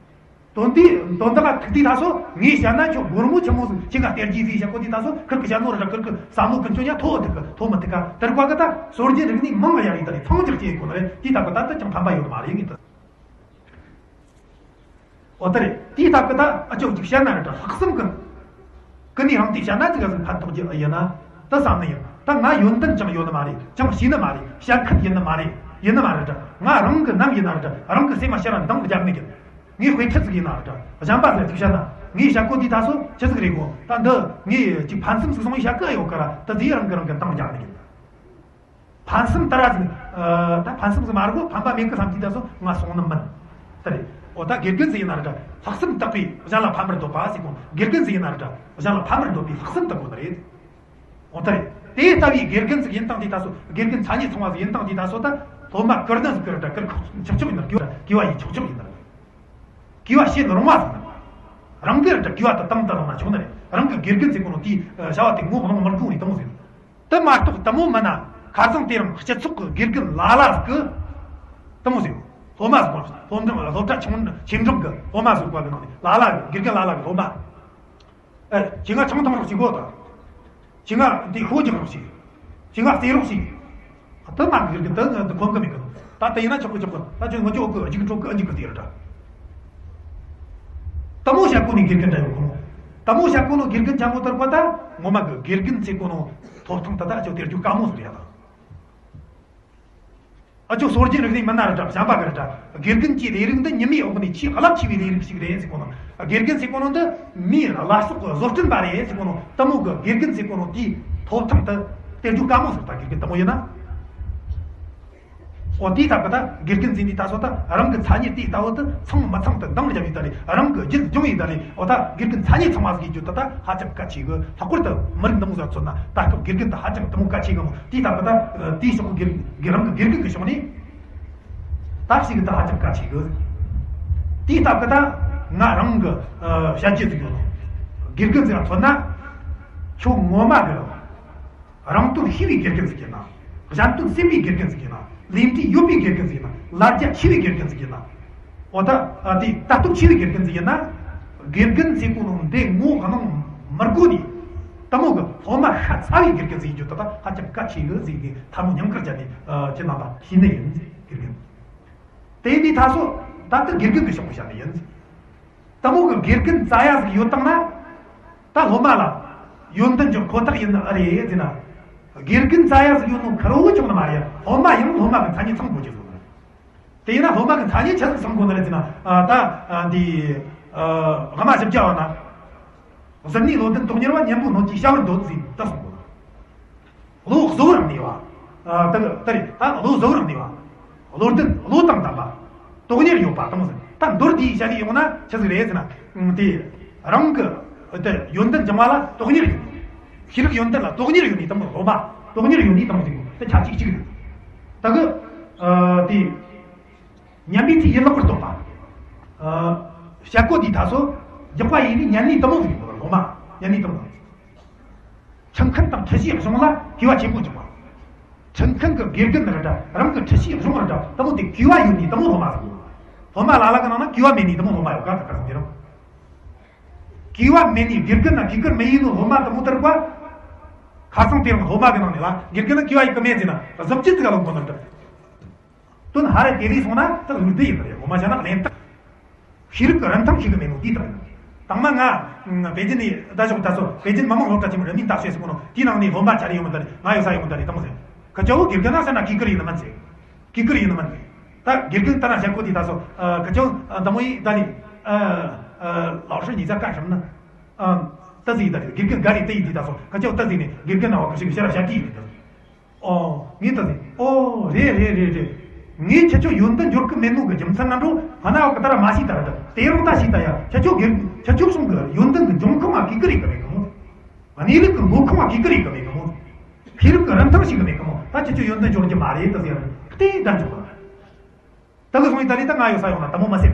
དོན་དེ་དོན་དག་ཐུག་དུས་ད་སོ་ངས་བཤད་ན་ཁྱོད་སྒོར་མོ་ཆི་མོ་ཟིག་ཁྱེད་ཀ་སྟེར་རྒྱུ་ཟིག་བཤད་གོ་དུས་ད་སོ་ཁིར་གི་བཤད་ནོ་རེད། ཁིར་གི་བསམ་བློ་ཀུན་སྤྱོད་ཡང་མཐོ་བོ་ཐུག་གི་མཐོ་མི་ཐུག་ག་དེར་བཀའ་གི་ད་སྲོལ་རྒྱུན་རིག་གནས་མང་ང་ཡ་རེད། ད་རེད། ཚང་ཅིག་ཅེས་གོ་ནོ་རེད། དེ་ད་གི་ད་ད་ཅང་ཕན་པ་ཡོད་མ་རེད་ངས་ད། འོ་ད་རེད། དེའི་སྟབས་ཀྱིས་ད་ཨ་ཅོ་ཅིག་བཤད་ན་རེད་ད། ལྷག་བསམ་གི་ཀི་ནས་རང་དེ་བཤད་ན་ཅིག་ག་ཟིག་ཕན་ཐོགས་རྒྱུ་ཨེ་ཡིན་ན་ད་བསམ་ནི་ཡིན། ད་ང་ཡོན་ཏན་ཅང་ཡོད་ནི་མ་རེད། ཅང་ཤེས་ནི་མ་རེད། ཞལ་མཁན་ཡིན་ནི་མ་རེད། ཡིན་ནི་མ་རེད་དྲ། ང་རང་གི་ནམ་ཡིན་ན་རེད་དྲ། རང་གི་སེམས་མ་ཤར་ར་འདང་རྒྱག་ནི་ཡིན། ངའི་དཔེ་ཁྲིད་ཟིག་ཡིན་ན་རེད་དྲ། གཞན་པ་ཟེར་ཅིག་བཤད་ན། ངའི་བཤད་གོ་དེ་ད་སོ་ཅི་ཟིག་རེད་གོ། ད་འདི་ངས་ཅིག་ཕན་སེམས་ཟིག་སོང་བའི་བཤད་གི་ཡོད་ཀ་ར། ད་དེ་རང་གི་རང་གི་འདང་རྒྱག་ནི་ཡིན། ཕན་སེམས་ད་ར་ཟིག་ད་ཕན་སེམས་ཟིག་མ་རེད་གོ། ཕན་པ་མེད་གི་བསམ་གྱི་ད་སོ་ང་སོང་ནི་མིན། ད་རེད། འོ་ད་དགེ་རྒན་ཟིག་ཡིན་ན་རེད་དྲ། ལྷག་བསམ་དག་པས་གཞན་ལ་ཕན་པར་འདོད་པ་ཟེར་གོ། དགེ་རྒན་ཟིག་ཡིན་ན་རེད་དྲ། གཞན་ལ་ཕན་པར་འདོད་པའི་ལྷག་བསམ་དག་པོ་ནི་རེད། འོ་ད་རེད། དེ་ལྟ་བུའི་དགེ་རྒན་ཟིག་ཡིན་སྟངས་དེ་ད་སོ། དགེ་རྒན་ཚ་ཉེ་ཚང་བ་ཟིག་ཡིན་སྟངས་དེ་ད་སོ། ད་སློབ་མ་བཀུར་ནི་ཟིག་བཀུར་དྲ། བཀུར་ཆོག་ཆོག་ཡིན་ན་རེད། གུས་པ་ཡིན་ཆོག་ཆོག་ཡིན་ན་རེད། གུས་པ་བྱེད་རུང་བ་ཟིག་ཡིན་ན། རང་གི་རེད་དྲ་གུས་པ་དེ་བཏང་དུ་བླངས་ན་ཆོག་ནི་རེད། རང་གི་དགེ་རྒན་ཟེར་གོ་ནོ་དེའི་བྱ་བ་དེ་ངོ་གནོང་མི་དགོས་ནི་དེ་མོ་ཟིག་ཡིན། དེ་མ་གཏོགས་དེ་མོ་མིན་ན། ཁ་སང་དེ་རིང་སྤྱི་ཚོགས་ཀྱི་དགེ་རྒན་ལ་ལ་ཟིག་གིས་དེ་མོ་ཟིག་སློབ་མ་ཟིག་སློབ་འབྲིང་སློབ་གྲྭ་ཆུང་ཆེན་འབྲིང་གི་སློབ་མ་ཟིག་པ་གི་ནང་ནས་ལ་ལ་གི་དགེ་རྒན་ལ་ལ་གི་སློབ་མ། ཨེ། ཁྱེད་ང་ཆང་འཐུང་རོགས་བྱེད་གོ་ད། ཁྱེད་ང་འདི་ཤོ་རྒྱག་རོགས་བྱེད། ཁྱེད་ང་རྩེ་རོགས་བྱེད། ད་མ་གི་རྒྱུ་ད་ང་ད་ཁོམ་གི་མེད་གི། ད་ད་ཡིན་ན་ཆོག་གི་ཆོག་གི། ད་ཁྱོད་ངོ་ཅོག་གི་རྒྱུག་འཕྲོག་གི་རྒྱུག་གི་དེ་ར་ད། དེ་མོ་བྱ་གོ་ནི་དགེ་རྒན་འདྲ་ཡོད་གོ་ནོ། དེ་མོ་བྱ་གོ་ནོ་དགེ་རྒན་ཆ་མོ་ལྟར་པ་ད། ངོ་མ་གི་དགེ་རྒན་ཟེར་གོ་ནོ་ཐོབ་ཐང་ད་ད་ཁྱོད་དེར་རྒྱུག་དཀའ་མོ་ཟིག་རེད་ཡ་ད། ཨ་ཅོ་སྲོལ་རྒྱུན་རིག་གནས་མི་སྣ་རེ་འདྲ། བྱམས་པ་གི་རེ་འདྲ། དགེ་རྒན་གྱི་ལས་རིགས་འདི་ཉི་མའི་འོག་ནས་ཆེས་རླབས་ཆེ་བའི་ལས་རིགས་ཤིག་རེད་ཟེར་གོ་ནོ། དགེ་རྒན་ཟེར་གོ་ནོ་འདི་མིའི་བླ་སྲོག་གི་བཟོ་སྐྲུན་པ་རེད་ཟེར་གོ་ནོ། དེ་མོ་གི་དགེ་རྒན་ཟེར་གོ་ནོ་དེའི་ཐོབ་ཐང་དུ་སྟེར་རྒྱུ་དཀའ་མོ་ཟེར། ད་དགེ་རྒན་དེ་མོ་ཡིན་ན། འོ་དེའི་སྟབས་ཀྱི་ད་དགེ་རྒན་ཟེར་ནི་ད་སོ་ད་རང་གི་མཚན་ཉིད་དེའི་ལྟ་བུ་དུ་ཚང་མི་ཚང་དུ་འདང་རྒྱབ་ཡོད་ད་རེད། རང་གི་རྒྱུད་སྦྱོང་ཡོད་ད་རེད། འོ་ད་དགེ་རྒན་མཚན་ཉིད་ཚང་བ་ཟིག་ཡོད་རྒྱུ་ད་ད་ཧ་ཅང་གལ་ཆེ་གི། ལྷག་པར་དུ་མི་རིགས་འདི་མོ་ཟིག་མཚོན་ན་ད་སྐབས་དགེ་རྒན་ད་ཧ་ཅང་དེ་མོ་གལ་ཆེ་གི་མོ། དེའི་སྟབས་ཀྱི་ད་དེའི་ཕྱོགས་དགེ་རྒན་རང་གི་དགེ་རྒན་གི་ཕྱོགས་ནས། ད་ཞིག་གི་ད་ཧ་ཅང་གལ་ཆེ་གི། དེའི་སྟབས་ཀྱི་ད་ང་རང་གི་བཤད་རྒྱུ་ཟིག་ཡོད་ནོ། དགེ་རྒན་ཟིག་མཚོན་ན་ཁྱོད་ངོ་མ་གི་རང་དོན་ཤེས་པའི་དགེ་རྒན་ཟིག་ཡིན་ན། གཞན་དོན་སེམས་པའི་དགེ་རྒན་ཟིག་ཡིན་ན། ལས་འབྲས་ཡོད་པའི་དགེ་རྒན་ཟིག་ཡིན་ན། ལ་རྒྱ་ཆེ་བའི་དགེ་རྒན་ཟིག་ཡིན་ན། འོ་ད་ཨ་དེ་ལྟ་སྟོབས་ཆེ་བའི་དགེ་རྒན་ཟིག་ཡིན་ན། དགེ་རྒན་ཟེར་གོ་ནོ་འདི་ངོ་གནོང་མི་དགོས་ནི། དེ་མོ་གི་སློབ་མ་ཤ་ཚ་བའི་དགེ་རྒན་ཟིག་ཡིན་རྒྱུ་ད་ད་ཧ་ཅང་གལ་ཆེ་གི་ཟིག་གི་ཐལ་མོ་སྙིང་གར་བཅད་ནས་ཁྱེད་རྣམ་པ་ཤེས་ནི་ཡིན་ཟེར། དགེ་རྒན་དེ་ཡིན་དུས་ད་སོ་ད་ལྟ་དགེ་རྒན་གི་ཕྱོགས་ནས་བཤད་ནི་ཡིན་ཟེར། དེ་མོ་གི་དགེ་རྒན་རྩ་ཡ་ཟིག་ཡོད་བཏང་ན། ད་སློབ་མ་ལ་ཡོན་ཏན་འཇོག་ཁོ་ཐག་ཡིན་ནི་ཨེ་རེད་ཟེར་ན། དགེ་རྒན་རྩ་ཡ་ཟིག་ཡོད་ནོ་ཁེར་བོ་ཆོག་ནི་མ་རེད། སློབ་མ་ཡང་སློབ་མ་གི་མཚན་ཉིད་ཚང་དགོས་ཀྱི་ཟེར་ནི། དེ་ཡིན་ན་སློབ་མ་གི་མཚན་ཉིད་ཆི་ཟིག་ཚང་དགོས་ནི་རེད་ཟེར་ན། ཨ་ད་ཨ་འདི་ཨ་སྔ་མ་ཞིབ་རྒྱ་བ་ན། གཟུར་གནས་བློ་ལྡན་དོན་གཉེར་བ། གཉེན་པོའི་སྣོད་ཀྱིས་བྱ་བར་འདོད་ཟེར་ད་གསུངས་དགོས། བློ་གཟུ་བོར་གནས་པ། ཨ་ད་ད་རེད། ད་བློ་གཟུ་བོར་གནས་པ། བློ་ལྡན་བློ་དང་ལྡན་པ། དོན་གཉེར་ཡོད་པ་དང་ཟེར། ད་མདོར་དེའི་བྱ་ལས་ཡོང་ན་ཆི་ཟིག་རེད་ཟེར་ན། དེ་རང་གི་དེ་ཡོན་ཏན་སྦྱང་བ་ལ་དོན་གཉེར་ཡོད། ཤེས་རིག་ཡོན་ཏན་ལ་དོན་གཉེར་ཡོད་ནི་དེ་མོ་སློབ་མ། དོན་གཉེར་ཡོད་ནི་དེ་མོ་ཟིག་དེ་ཆ་གཅིག་གཅིག་རེད། ད་གི་ཨ་དེ་ཉན་པའི་ཚེ་ཡིད་ལེགས་པར་རྟོགས་པ། ཨ་བཤད་གོ་དེའི་ད་སོ། རྒྱག་པ་ཡིན་ནི་ཉན་ནི་དེ་མོ་ཟིག་སློབ་མ་ཉན་ནི་དེ་མོ་ཟིག་ཁྲིད་མཁན་དང་ཁྲིད་བྱའི་གཞུང་ལ་གུས་པ་ཆེན་པོ་འཇོག་པ། ཁྲིད་མཁན་གྱི་དགེ་རྒན་རེ་འདྲ། རང་གི་ཁྲིད་བྱའི་གཞུང་རེ་འདྲ། དེ་མོ་དེ་གུས་པ་ཡོད་ནི་དེ་མོ་སློབ་མ་ཟིག་སློབ་མ་ལ་ལ་གི་ནང་ན་གུས་པ་མེད་ནི་དེ་མོ་སློབ་མ་ཡོད་ག་ད་ཁ་སང་དེ་རིང་། གུས་པ་མེད་ནི་དགེ་རྒན་ན་གུས་བཀུར་མེད་ཡིན་ནོ་སློབ་མ་དེ་མོ་དེར་བ། ཁ་སང་དེ་རིང་སློབ་མ་གི་ནང་ནས་ལ་དགེ་རྒན་ན་གུས་པ་ཡོད་གི་མེད་ཟེར་ན་གཟི་བརྗིད་ཟིག་ལ་ལོག་གོ་ནི་འདྲ། དོན་ཧ་རེ་དེ་ལས་སོང་ན་ད་ལུགས་བདེ་ཡིན་པ་རེད། སློབ་མ་བྱ་ན་གླེན་རྟགས། ཤེས་རིག་གི་རིན་ཐང་ཤེས་གི་མེད་ནོ་དེའི་རྟགས་ཡིན། དང་མ་ང་པེ་ཅིན་ནས་ད་ཞོག་ད་སོ་པེ་ཅིན་མི་དམངས་སློབ་གྲྭ་ཆེན་མོ་རིན་མེད་བརྟག་དཔྱད་ཟེར་གོ་ནོ་དེའི་ནང་ནས་སློབ་མ་ཆ་རེ་ཡོང་གི་ད་རེད། ང་ཡོད་ས་ཡོང་གི་ད་རེད། དེ་མོ་ཟེར། ཁ་ཆེའུ་དགེ་རྒན་ན་ཟེར་ན་གུས་བཀུར་ཡིན་ནི་མིན་ཟེར། གུས་བཀུར་ཡིན་ནི་མིན་ཟེར། ད་དགེ་རྒན་ད་ན་བཤད་གོ་དེ་ད་སོ་ཁ་ཆེའུ་འདི་མོ་ཡིན་ད་ནི། 老师你在干什么呢？ ད་ཟིག་ད་དགེ་རྒན་ག་རེ་ད་ཡིན་དེ་ད་སོ་ཁ་ཆེའུ་ད་ཟིག་ནས་དགེ་རྒན་ན་བ་གི་ཞིག་ཤེས་ར་བཤད་དེ་ཡིན་ད། ཨོ། ངས་ད་ཟིག་ཨོ་རེད་རེད་རེད་རེད། ངས་ཁྱེད་ཚོ་ཡོན་ཏན་འབྱོར་གི་མེད་ནོ་གི་རྒྱུ་མཚན་ན་འགྲོ་ང་ན་བ་གི་ད་ར་མ་ཤེས་ད་ར་ད་དེ་རང་ད་ཤེས་ད་ཡ། ཁྱེད་ཚོ་དགེ་ཁྱེད་ཚོ་གསུང་གི་ཡོན་ཏན་གི་འབྱུང་ཁུངས་ང་གུས་བཀུར་ཡིན་གི་མེད་གི་མོ། གནས་ལུགས་ཀྱི་འགོ་ཁུངས་ལ་གུས་བཀུར་ཡིན་གི་མེད་གི་མོ། ཤེས་རིག་གི་རིན་ཐང་ཤེས་གི་མེད་གི་མོ། ད་ཁྱེད་ཚོས་ཡོན་ཏན་འབྱོར་རྒྱུ་མ་རེད་ད་ཟེར་ནས་བལྟས་ད་འཇོག་ལ། ད་གི་སོང་ཡིན་ད་རེད། ད་ང་ཡོད་ས་ཡོང་ན་དེ་མོ་མ་ཟེར།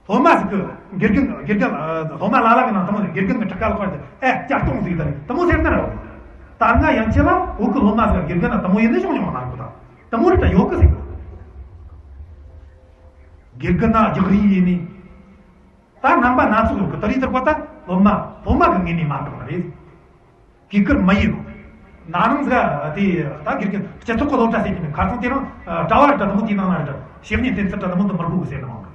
སློབ་མ་ཟིག་གི་དགེ་རྒན་དགེ་རྒན་སློབ་མ་ལ་ལ་གི་ནང་དེ་མོ་ཟེར། དགེ་རྒན་གི་ཁྲི་ཁ་ལ་ཁོར་ཏེ་ཨེ་བསྐྱར་གཏོང་ཟིག་ད་རེད། དེ་མོ་ཟེར་ན་ར། ད་སྔ་ཡན་ཆད་ལ་བོད་གི་སློབ་མ་ཟིག་དགེ་རྒན་ན་དེ་མོ་ཡིན་ནི་བྱུང་མྱོང་མ་རེད་གོ། ད་དེ་མོ་རེད་ད་ཡོད་གི་ཟེར་གི། དགེ་རྒན་ན་རྒྱག་རེས་ཡིན་ནི། ད་རྣམ་པ་སྣ་ཚོགས་ཡོད་གི། དེ་རིགས་ལྟར་གོ་ད་སློབ་མ་སློབ་མ་གི་ངོས་ནས་མ་འགྲོ་ནི་རེད། གུས་བཀུར་མ་ཡིན་ནོ། ན་ནིང་ཟིག་དེ་ད་དགེ་རྒན་སྤྱི་ཚོགས་གི་སློབ་གྲྭ་ཟེར་གྱི་མེད། ཁ་སང་དེ་རིང་གྲྭ་བ་ར་གྲྭ་དེ་མོ་དེའི་ནང་ན་ར་གྲྭ་བཤེས་གཉེན་བསྟེན་ཚུལ་གྲྭ་དེ་མོ་འདི་མི་དགོས་གི་ཟེར་ནི་མང་གི།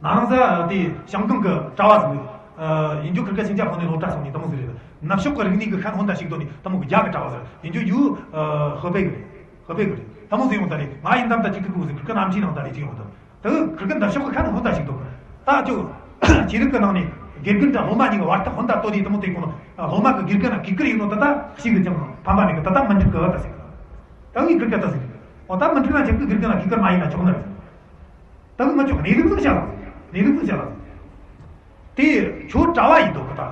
ན་ནིང་ཟིག་དེ་ཞང་ཀང་གི་གྲྭ་བ་ཟིག་ཡིན་རྒྱུ་ཁིར་ཀ་ཤིང་ཆ་ཕོ་ནས་སློབ་གྲྭ་སོང་ནས་དེ་མོ་ཟིག་རེད། ནུབ་ཕྱོགས་ཀྱི་རིག་གནས་ཀྱི་ཁ་ནས་ཧོན་ད་ཞིག་འདོན་ནས་དེ་མོ་གི་རྒྱ་གི་གྲྭ་བ་ཟེར་ཡིན་རྒྱུ་ཡུ་ཧི་པེ་གི་རེད། ཧི་པེ་གི་རེད། དེ་མོ་ཟེར་ཡོང་ད་རེད། ང་ཡིན་དམ་ད་ཅིག་གི་གུ་ཟེར་གི་ཀི་ནམ་ཆི་ནང་ད་རེད་ཅིག་ཡོང་ད། དེ་གི་གི་ནུབ་ཕྱོགས་ཀྱི་ཁ་ནས་ཧོན་ད་ཞིག་འདོན་གི་ད་ཅོ། ཆོས་ལུགས་ཀྱི་ནང་ནས་དགེ་རྒན་དང་སློབ་མ་གཉིས་ཀྱི་བར་ཐག་ཧོན་ད་གཏོད་དེ་དེ་མོ་དེ་གོ་ནོ། སློབ་མ་གི་དགེ་རྒན་ན་གུས་བཀུར་ཡིན་ནོ་ད་ད་ཞིག་གི་ཅང་ཕན་པ་མེད་གི་ད་ད་མི་འགྲིག་གི་ད་ཟེར་གི། ད་ངས་གུས་བཀུར་ད་ཟེར་གི། འོ་ད་མི་འགྲིག་ན་ཁྱེད་ཀྱི་དགེ་རྒན་ན་གུས་བཀུར་མ་ཡིན་ན་ཆོག་ནི་རེད། ད་གི་ང་ཆོག་གནས་ལུགས་ཟིག་བཤད་ལ། གནས་ལུགས་ཟིག་བཤད་ལ། དེ་ཁྱོད་གྲྭ་བ་ཡིན་འདུག་གི་ད།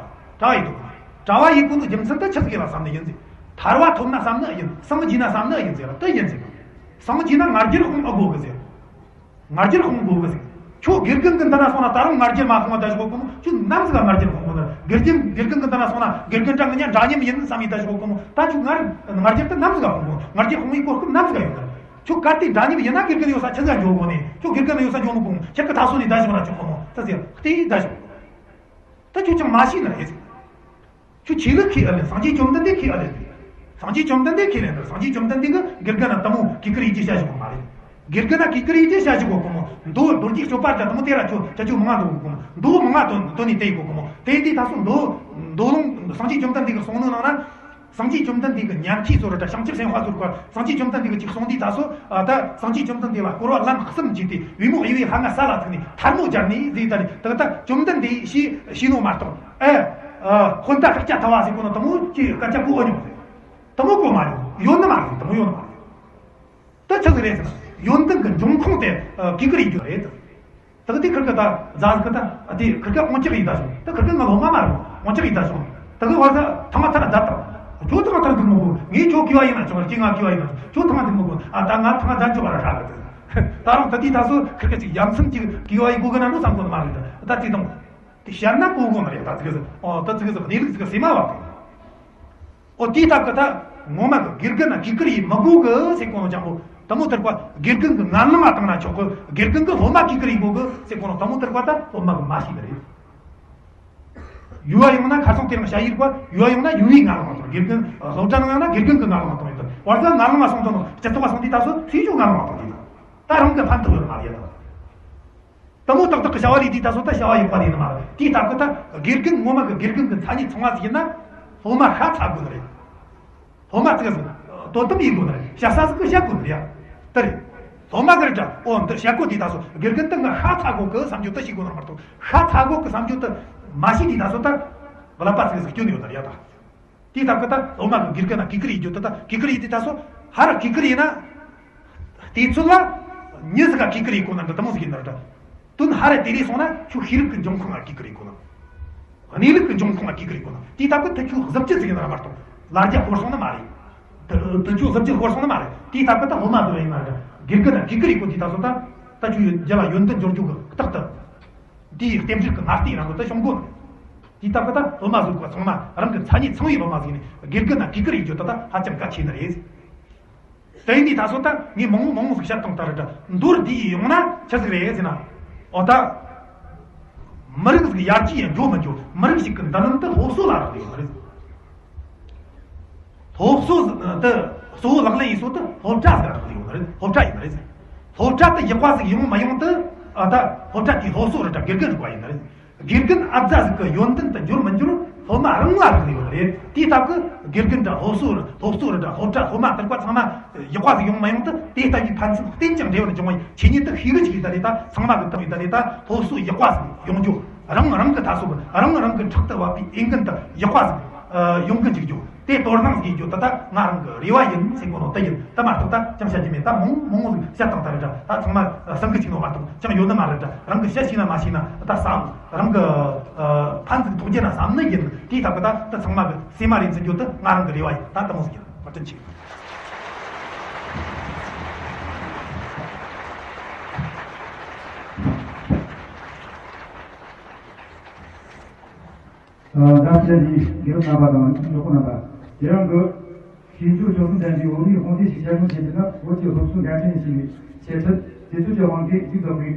གྲྭ་བ་ཡིན་འདུག་གི། གྲྭ་བ་ཡིན་ཁོ་ཚོ་རྒྱུ་མཚན་ད་ཆི་ཟིག་ཡིན་ལ་བསམ་ནི་ཡིན་ཟིག། ཐར་བ་ཐོབ་ན་བསམ་ནི་ཡིན། སངས་རྒྱས་ན་བསམ་ནི་ཡིན་ཟིག་ལ་དེ་ཡིན་ཟིག། སངས་རྒྱས་ན་ང་རྒྱལ་སྤོང་ཨེ་དགོས་གི་ཟིག། ང་རྒྱལ་སྤོང་དགོས་གི་ཟིག། ཁྱོད་དགེ་རྒན་གི་འདི་ན་སོང་ན་ད་རུང་ང་རྒྱལ་མ་སྤོང་བ་ད་ཞོག་གོ་མོ། ཁྱོད་ནམ་ཟིག་ག་ང་རྒྱལ་སྤོང་གོ་ནི། དགེ་རྒན་དགེ་རྒན་གི་འདི་ན་སོང་ན་དགེ་རྒན་དྲ་ངི་ཉན་འདྲ་མཉམ་ཡིན་བསམ་ཡིན་ད་ཞོག་གོ་མོ། ད་ཁྱོད་ང་ང་རྒྱལ་དེ་ནམ་ཟིག་ག་སྤོང་གོ། ང་རྒྱལ་སྤོང་བའི་གོ་སྐབས་ནམ་ཟིག་ག་ཡོད་ནི། ཁྱོད་གལ་ཏེ་འདྲ་མཉམ་ཡིན་ན་དགེ་རྒན་ཡོད་ས་ཆི་ཟིག་འཇོག་དགོས་ནས། ཁྱོད་དགེ་རྒན་ཡོད་ས་འཇོག་མི་དགོས། ཁྱེད་ཀྱི་ད་སོ་ནས་ད་ཞོག་ར་ཆོག་གོ་མོ། ད་ཟེར་དེ་ད་ཞོག། ད་ཁྱོད་ཅང་མ་ཤེས་ནི་རེད། ཁྱོད་ཆོས་ལུགས་ཁས་ཨེ་ལེན། སངས་རྒྱས་བཅོམ་ལྡན་འདས་ཁས་ཨེ་ལེན། སངས་རྒྱས་བཅོམ་ལྡན་འདས་ཁས་ལེན་ན། སངས་རྒྱས་བཅོམ་ལྡན་འདས་ཀྱིས་དགེ་རྒན་ན་དེ་མོ་གུས་བཀུར་ཡེད་རྒྱུ་བྱ་ཞིག་མ་རེད། དགེ་རྒན་ན་གུས་བཀུར་ཡེད་རྒྱུ་བྱ་ཞིག་གོ་གོ་མོ། མདོ་རྡོ་རྗེ་གཅོད་པ་རྒྱ་དེ་མོ་དེ་ར་ཁྱོད་ཁྱོད་ཆོས་མང་ང་འདུག་གོ་གོ་མོ། མདོ་མང་ང་དོན་དོན་ནི་དེ་ཡི་གོ་གོ་མོ། དེ་དེ་ད་སོ་མདོ་མདོ་ལུང་སངས་རྒྱས་བཅོམ་ལྡན་འདས་ཀྱི་གསུང་ནི་ནང་ན། སངས་རྒྱས་བཅོམ་ལྡན་འདས་ཀྱི་ཉན་ཐོས་ཚོ་ར་ད་བྱང་ཆུབ་སེམས་དཔའ་ཚོ་ར་སངས་རྒྱས་བཅོམ་ལྡན་འདས་ཀྱི་ཅིག་གསུང་དུས་ད་སོ། ད་སངས་རྒྱས་བཅོམ་ལྡན་འདས་ལ་བསྐོར་བ་ལན་གསུམ་བརྒྱབ་སྟེ་བུས་མོ་གཡས་པས་ལྷ་ང་ས་ལ་ཐུག་ནས་ཐལ་མོ་སྦྱར་ནས་ཟེར། ད་ནི་ད་ད་བཅོམ་ལྡན་འདས་ཞེས་ཞུས་ནོ་མ་གཏོགས། ཨེ། ཨ། ཧོན་ད་ཤཱཀྱ་ཐུབ་པ་ཟེར་གོ་ནོ་དེ་མོ་ཅིག་སྐད་ཆ་གོ་ཨེ་མྱོང་ཟེར། དེ་མོ་གོ་མ་མྱོང་། ཡོད་ནི་མ་རེད། དེ་མོ་ཡོད་ནི་མ་རེད། ད་ཆི་ཟིག་རེད་ཟེར་ན། ཡོན་ཏན་གྱི་འབྱུང་ཁུངས་དེ་ཨ་གུས་བཀུར་ཡེད་རྒྱུ་རེད། ད་གི་དེ་ཁིར་གི་ད་ཛ་ཟིག་གི་ད་དེ་ཁིར་གི་འོང་ཅག་ཡིན་ད་ཞོག། ད་ཁིར་གི་ང་སློབ་མ་མ་རེད། འོང་ཅག་ཡིན་ད་ཞོག། ད་གི་བར་ས་ཐང་ང་ཐར་ད་ད། ཁྱོད་ཐང་ང་ཐར་འདུག་མི་དགོས། ངས་ཁྱོད་གུས་པ་ཡིན་ན་ཆོག་ར། ཁྱེད་ང་གུས་པ་ཡིན་ན་ཆོག། ཁྱོད་ཐང་ང་འདུག་མི་དགོས། ཨ་ད་ང་ཐང་ང་ད་འཇོག་པ་ར་ཧྲ་གི་ད། ད་རུང་ད་དེ་ད་སོ་ཁིར་གི་ཅིག་ཡ་མཚན་ཅིག་གུས་པ་ཡིན་དགོས་གི་ན་འགྲོ་བསམ་གོ་ནི་མ་རེད། ད་ད་ཅིག་དང་། དེ་བཤད་ན་གོ་གོ་ནི་རེད། ད་ཅིག་ཟིག། ཨོ་ད་ཅིག་ཟིག་གནས་ལུགས་ཟིག་སེམས་མ་བབ་དེ། ཨོ་དེའི་སྟབས་ཀྱིས་ད་ངོ་མ་གི་དགེ་རྒན་ན་གུས་བཀུར་ཡེད་མི་དགོས་གི་ཟེར་གོ་ནོ་ཅང་པོ། དེ་མོ་ཐར་པ་དགེ་རྒན་གི་ངན་ལང་ང་བཏང་ན་ཆོག་གི། དགེ་རྒན་གི་སློབ་མ་གུས་བཀུར་ཡེད་དགོས་གི་ཟེར་གོ་ནོ་དེ་མོ་ཐར་པ་ད་སློབ་མ་གི་མ་ཤེས་ནི་རེད། ཡུལ་བ་ཡོང་ན་ཁ་སང་དེ་རིང་བྱ་ཡིར་པ་ཡུལ་བ་ཡོང་ན་ཡུལ་བའི་ངན་ལང་ང་བཏང་། དགེ་རྒན་སློབ་གྲྭ་ནང་ཡོང་ན་དགེ་རྒན་གི་ངན་ལང་ང་བཏང་ཡོད། བར་ས་ངན་ལང་ང་སོང་དོ་ནོ་སྤྱི་ཚོགས་པ་སོང་དུས་ད་སོ་སུས་ཀྱང་ངན་ལང་ང་བཏང་གི་ཡོད། ད་རང་གི་ཕན་ཐོགས་ཡོད་མ་རེད་ད། དེ་མོ་ཏག་ཏག་གི་བྱ་བ་ལས་དུས་ད་སོ་ད་བྱ་བ་ཡག་པ་རེད་ནི་མ་རེད། དེའི་སྟབས་ཀྱིས་ད་དགེ་རྒན་ངོ་མ་གི་དགེ་རྒན་གི་མཚན་ཉིད་ཚང་བ་ཟིག་ཡིན་ན། སློབ་མ་ཤ་ཚ་དགོས་ནི་རེད། སློབ་མ་ཙིག་ཟིག་དོ་དམ་ཡེད་དགོས་ནི་རེད། བཤད་ས་ཟིག་གི་བཤད་དགོས་ནི་རེད་ཡ། དེ་རེད། སློབ་མ་གི་རེད་དྲ། ཨོ་འདི་བཤད་གོ་དུས་ད་སོ་དགེ་རྒན་ད་ང་ཤ་ཚ་དགོས་གི་བསམ་རྒྱུ་ད་ཤེས་དགོས་ནི་མ་གཏོགས། ཤ་ཚ་དགོས་གི་བསམ་རྒྱུ་ད་མ་ཤེས་དུས་ད་སོ་ད་བླ་པ་ཙིག་ཟིག་སྐྱོན་ཡོད་ནི་རེད་ཡ་ད། དེའི་སྟབས་ཀྱིས་ད་སློབ་མ་གི་དགེ་རྒན་ན་གུས་བཀུར་ཡེད་རྒྱུ་ད་ད་གུས་བཀུར་ཡེད་དུས་ད་སོ་ཧར་གུས་བཀུར་ཡེད་ན། དེ་ཚོ་ལ་མྱི་ཟིག་ག་གུས་བཀུར་ཡེད་གོ་ན་འདི་དེ་མོ་ཟིག་ཡིན་ན་ར་ད། དོན་ཧར་དེ་རེ་སོང་ན་ཁྱོད་ཤེས་རིག་གི་འབྱུང་ཁུངས་ལ་གུས་བཀུར་ཡེད་གོ་ན། གནས་ལུགས་ཀྱི་འབྱུང་ཁུངས་ལ་གུས་བཀུར་ཡེད་གོ་ན། དེའི་སྟབས་ཀྱིས་ད་ཁྱོད་གཟི་བརྗིད་ཟིག་ཡིན་ན་ར་མ་གཏོགས་ལ་རྒྱ་ཤོར་སོང་ནི་མ་རེད། ད་ད་ཁྱོད་གཟི་བརྗིད་ཤོར་སོང་ནི་མ་རེད། དེའི་སྟབས་ཀྱིས་ད་སློབ་མ་ཟིག་ཡིན་ན་ར་དགེ་རྒན་ན་གུས་བཀུར་ཡེད་གོ་དུས་ད་སོ་ད། ད་ཁྱོད་རྒྱུད་ལ་ཡོན་ཏན་འབྱོར་རྒྱུ་གི་རྟགས་ད། འདིའི་རྟེན་འབྲེལ་གྱི་ངར་ལྟའི་རང་གི་ད་བྱུང་དགོས། དེའི་སྟབས་ཀྱིས་ད་སློབ་མ་ཟིག་ག་ཚང་མ་རང་གི་མཚན་ཉིད་ཚང་བའི་སློབ་མ་ཟིག་ནས་དགེ་རྒན་ན་གུས་བཀུར་ཡེད་རྒྱུ་ད་ད་ཧ་ཅང་གལ་ཆེ་ནི་རེད། དེ་ཡིན་དུས་ད་སོ་ད་ངས་མང་བོ་མང་བོ་ཟིག་བཤད་བཏང་ད་ར་ད། མདོར་བསྡུས་ཡོང་ན་ཆི་ཟིག་རེད་ཟེར་ན། འོ་ད། མི་རིགས་ཟིག་ཡར་རྒྱས་ཡང་འགྲོ་མི་འགྲོ། མི་རིགས་ཤིག་གི་མདུན་ལམ་དེ་སློབ་གསོ་ལ་རག་ཡོད་ནི་རེད། སློབ་གསོ་ཟིག་དེ་གཙོ་བོ་ལག་ལེན་ཡེད་ས་དེ་སློབ་གྲྭ་ཟིག་རག་ཡོད་ནི་རེད། སློབ་གྲྭ་ཡིན་ནི་རེད། སློབ་གྲྭ་དེ་ཡག་པ་ཟིག་ཡོང་མ་ཡོང་དེ། ཨ་ད་སློབ་གྲྭ་དེའི་སློབ་གསོ་རེད་དྲ་དགེ་རྒན་རིག་པ་ཡིན་ནི་རེད། དགེ་རྒན་ཨ་ཛ་ཟིག་གི་ཡོན་ཏན་དུ་འགྱུར་མི་འགྱུར་སློབ་མ་རང་ལ་རག་ལས་ཡོད་རེད། དེའི་སྟབས་ཀྱིས་དགེ་རྒན་དང་སློབ་གསོ་རེད། སློབ་གསོ་རེད་དྲ་སློབ་གྲྭ་སློབ་མ་དེ་པ་ཚང་མ་ཡག་པ་ཟིག་ཡོང་མ་ཡོང་དུས་དེ་ལྟ་བུའི་ཕན་ཚུན་བརྟེན་ཀྱང་འབྲེལ་བར་འབྱུང་བའི་ཆོས་ཉིད་དེ་ཤེས་གི་ཅིག་ཡིན་ད་ལས་ད་ཚང་མ་གི་སྟེང་ཡིན་ད་ལས་ད་སློབ་གསོ་ཡག་པ་ཟིག་ཡོང་རྒྱུ། རང་རང་གི་ད་སོ་གི་རང་རང་གི་ཕྲག་ཏུ་བབས་པའི་འོས་འགན་དེ་ཡག་པ་ཟིག་ཡོང་གི་འཇུག་རྒྱུ། དེ་དོ་སྣང་ཟིག་ཡེད་རྒྱུ་དེ་ད་ང་རང་གི་རེ་བ་ཡིན་ཟེར་གོ་ནོ་དེ་ཡིན། དེ་མ་གཏོགས་ད་ཅང་བཤད་རྒྱུ་མེད། ད་མང་མང་བོ་ཟིག་བཤད་བཏང་ད་རེད་དྲ། ད་ཚང་མ་བསམ་གི་ཅིག་ནོ་མ་གཏོགས་ཅང་ཡོད་ནི་མ་རེད་དྲ། རང་གི་བཤད་ཤེས་ན་མ་ཤེས་ན་ད་བསམ། རང་གི་ཕན་ཟིག་ཐོགས་རྒྱུ་ན་བསམ་ནི་ཡིན། དེའི་སྟབས་ཀྱིས་ད་ད་ཚང་མ་གི་སེམས་མ་རེ་འཛིན་རྒྱུ་དེ་ང་རང་གི་རེ་བ་ཡིན། ད་དེ་མོ་ཟིག་ཡིན། བཀའ་དྲིན་ཆེ། བཀྲ་ཤིས་བདེ་ལེགས་དགེ་སློང་རྣམ་པ་དང་གྲོགས་པོ་རྣམ་པ། དེ་རིང་གི་ཤིས་བརྗོད་ཆོག་གསུམ་ལྡན་གྱི་འོག་མིན་དཔུང་སྡེ་ཞིག་ཞལ་ངོ་བྱེད་རྒྱུ་ནི། བོད་ཀྱི་སློབ་གསོའི་འགན་འཁྲི་ཞེས་པའི་ཆེད་ཁྲིད་དུས་ཚོད་ཀྱི་དབང་གིས་མཇུག་རྫོགས་པའི།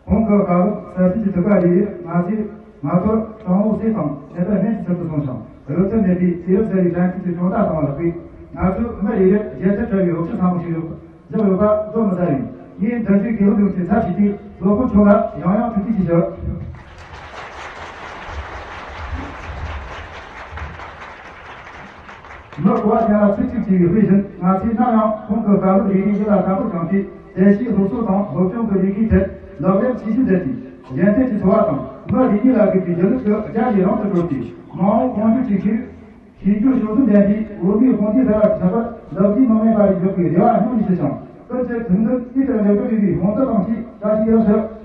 གོང་གི་བཀའ་སློབ་གསར་བརྗེ་གི་དུས་སྐབས་ལས་ང་ཚོས་ང་ཚོར་དྲང་བོ་གསེར་དང་ཁྱད་པར་སྨན་གྱི་ཚུལ་དུ་གསུངས་ཤིང་། གཡོ་ཐབས་མེད་པའི་ཚེ་རབས་གསར་བའི་དྲན་ཤེས་ཀྱི་ཅོང་བརྡ་གཏོང་བ་ལགས་པས། ང་ཚོས་མི་རེ་རེར་རྒྱལ་ཁྲིམས་བྲལ་བའི་འོབས་ཆུ་ཚ་མོ་ཞིག་ཡོད། བཞག་ཡོད་པ་བཟོ་མི་ཚར་ཡིན། ངས་འདི་འདྲའི་དགེ་སློབ་ཡོངས་ཀྱི་ཚབ་བྱས་ཏེ་སློབ་དཔོན་མཆོག་ལ་ཡང་ཡང་ཐུགས་རྗེ་ཆེ་ཞུ། མི་གོ་བ་ཅན་ལ་ཚིག་གཅིག་བྱས་པའི་དཔེ་བཞིན། ང་ཚོས་ནམ་ཡང་ཁོང་གི་བཀའ་སློབ་རིག་གནས་ཡིད་ལ་དྲན་པོར་བཅངས་ཏེ། དེ་བཞིན་སློབ་གསོ་དང་སློབ་སྦྱོང་གི་ལས་ཀའི་ཐད་ལག་ལེན་ཤེས་བཞིན་མཛད་དེ། གཞན་ཕན་གྱི་འཚོ་བ་དང་མི་རིགས་གཉིས་ལ་དགོས་པའི་སྒྱིད་ལུག་གི་རྒྱ་ཡི་རང་དུ་གྲོལ་ཏེ། མ་འོངས་གོང་འཕེལ་གྱི་ཆེད། ཤེས་རྒྱུ་ཕྱོགས་སུ་འདྲེན་པའི་བོད་མིའི་དཔུང་སྡེ་གསར་བ་ཆགས་པར་ལེགས་སྐྱེས་སྨོན་ལམ་ཡོད་པའི་རེ་བ་སྙིང་ནས་ཞུ་ཞིང་། སྐུ་ཚེ་ཐུང་ངུར་སྐྱིད་པར་འགྲོ་དགོས་པའི་སྨོན་འདུན་དང་བཅས་བཀྲ་ཤིས་བདེ་ལེགས་ཞུ།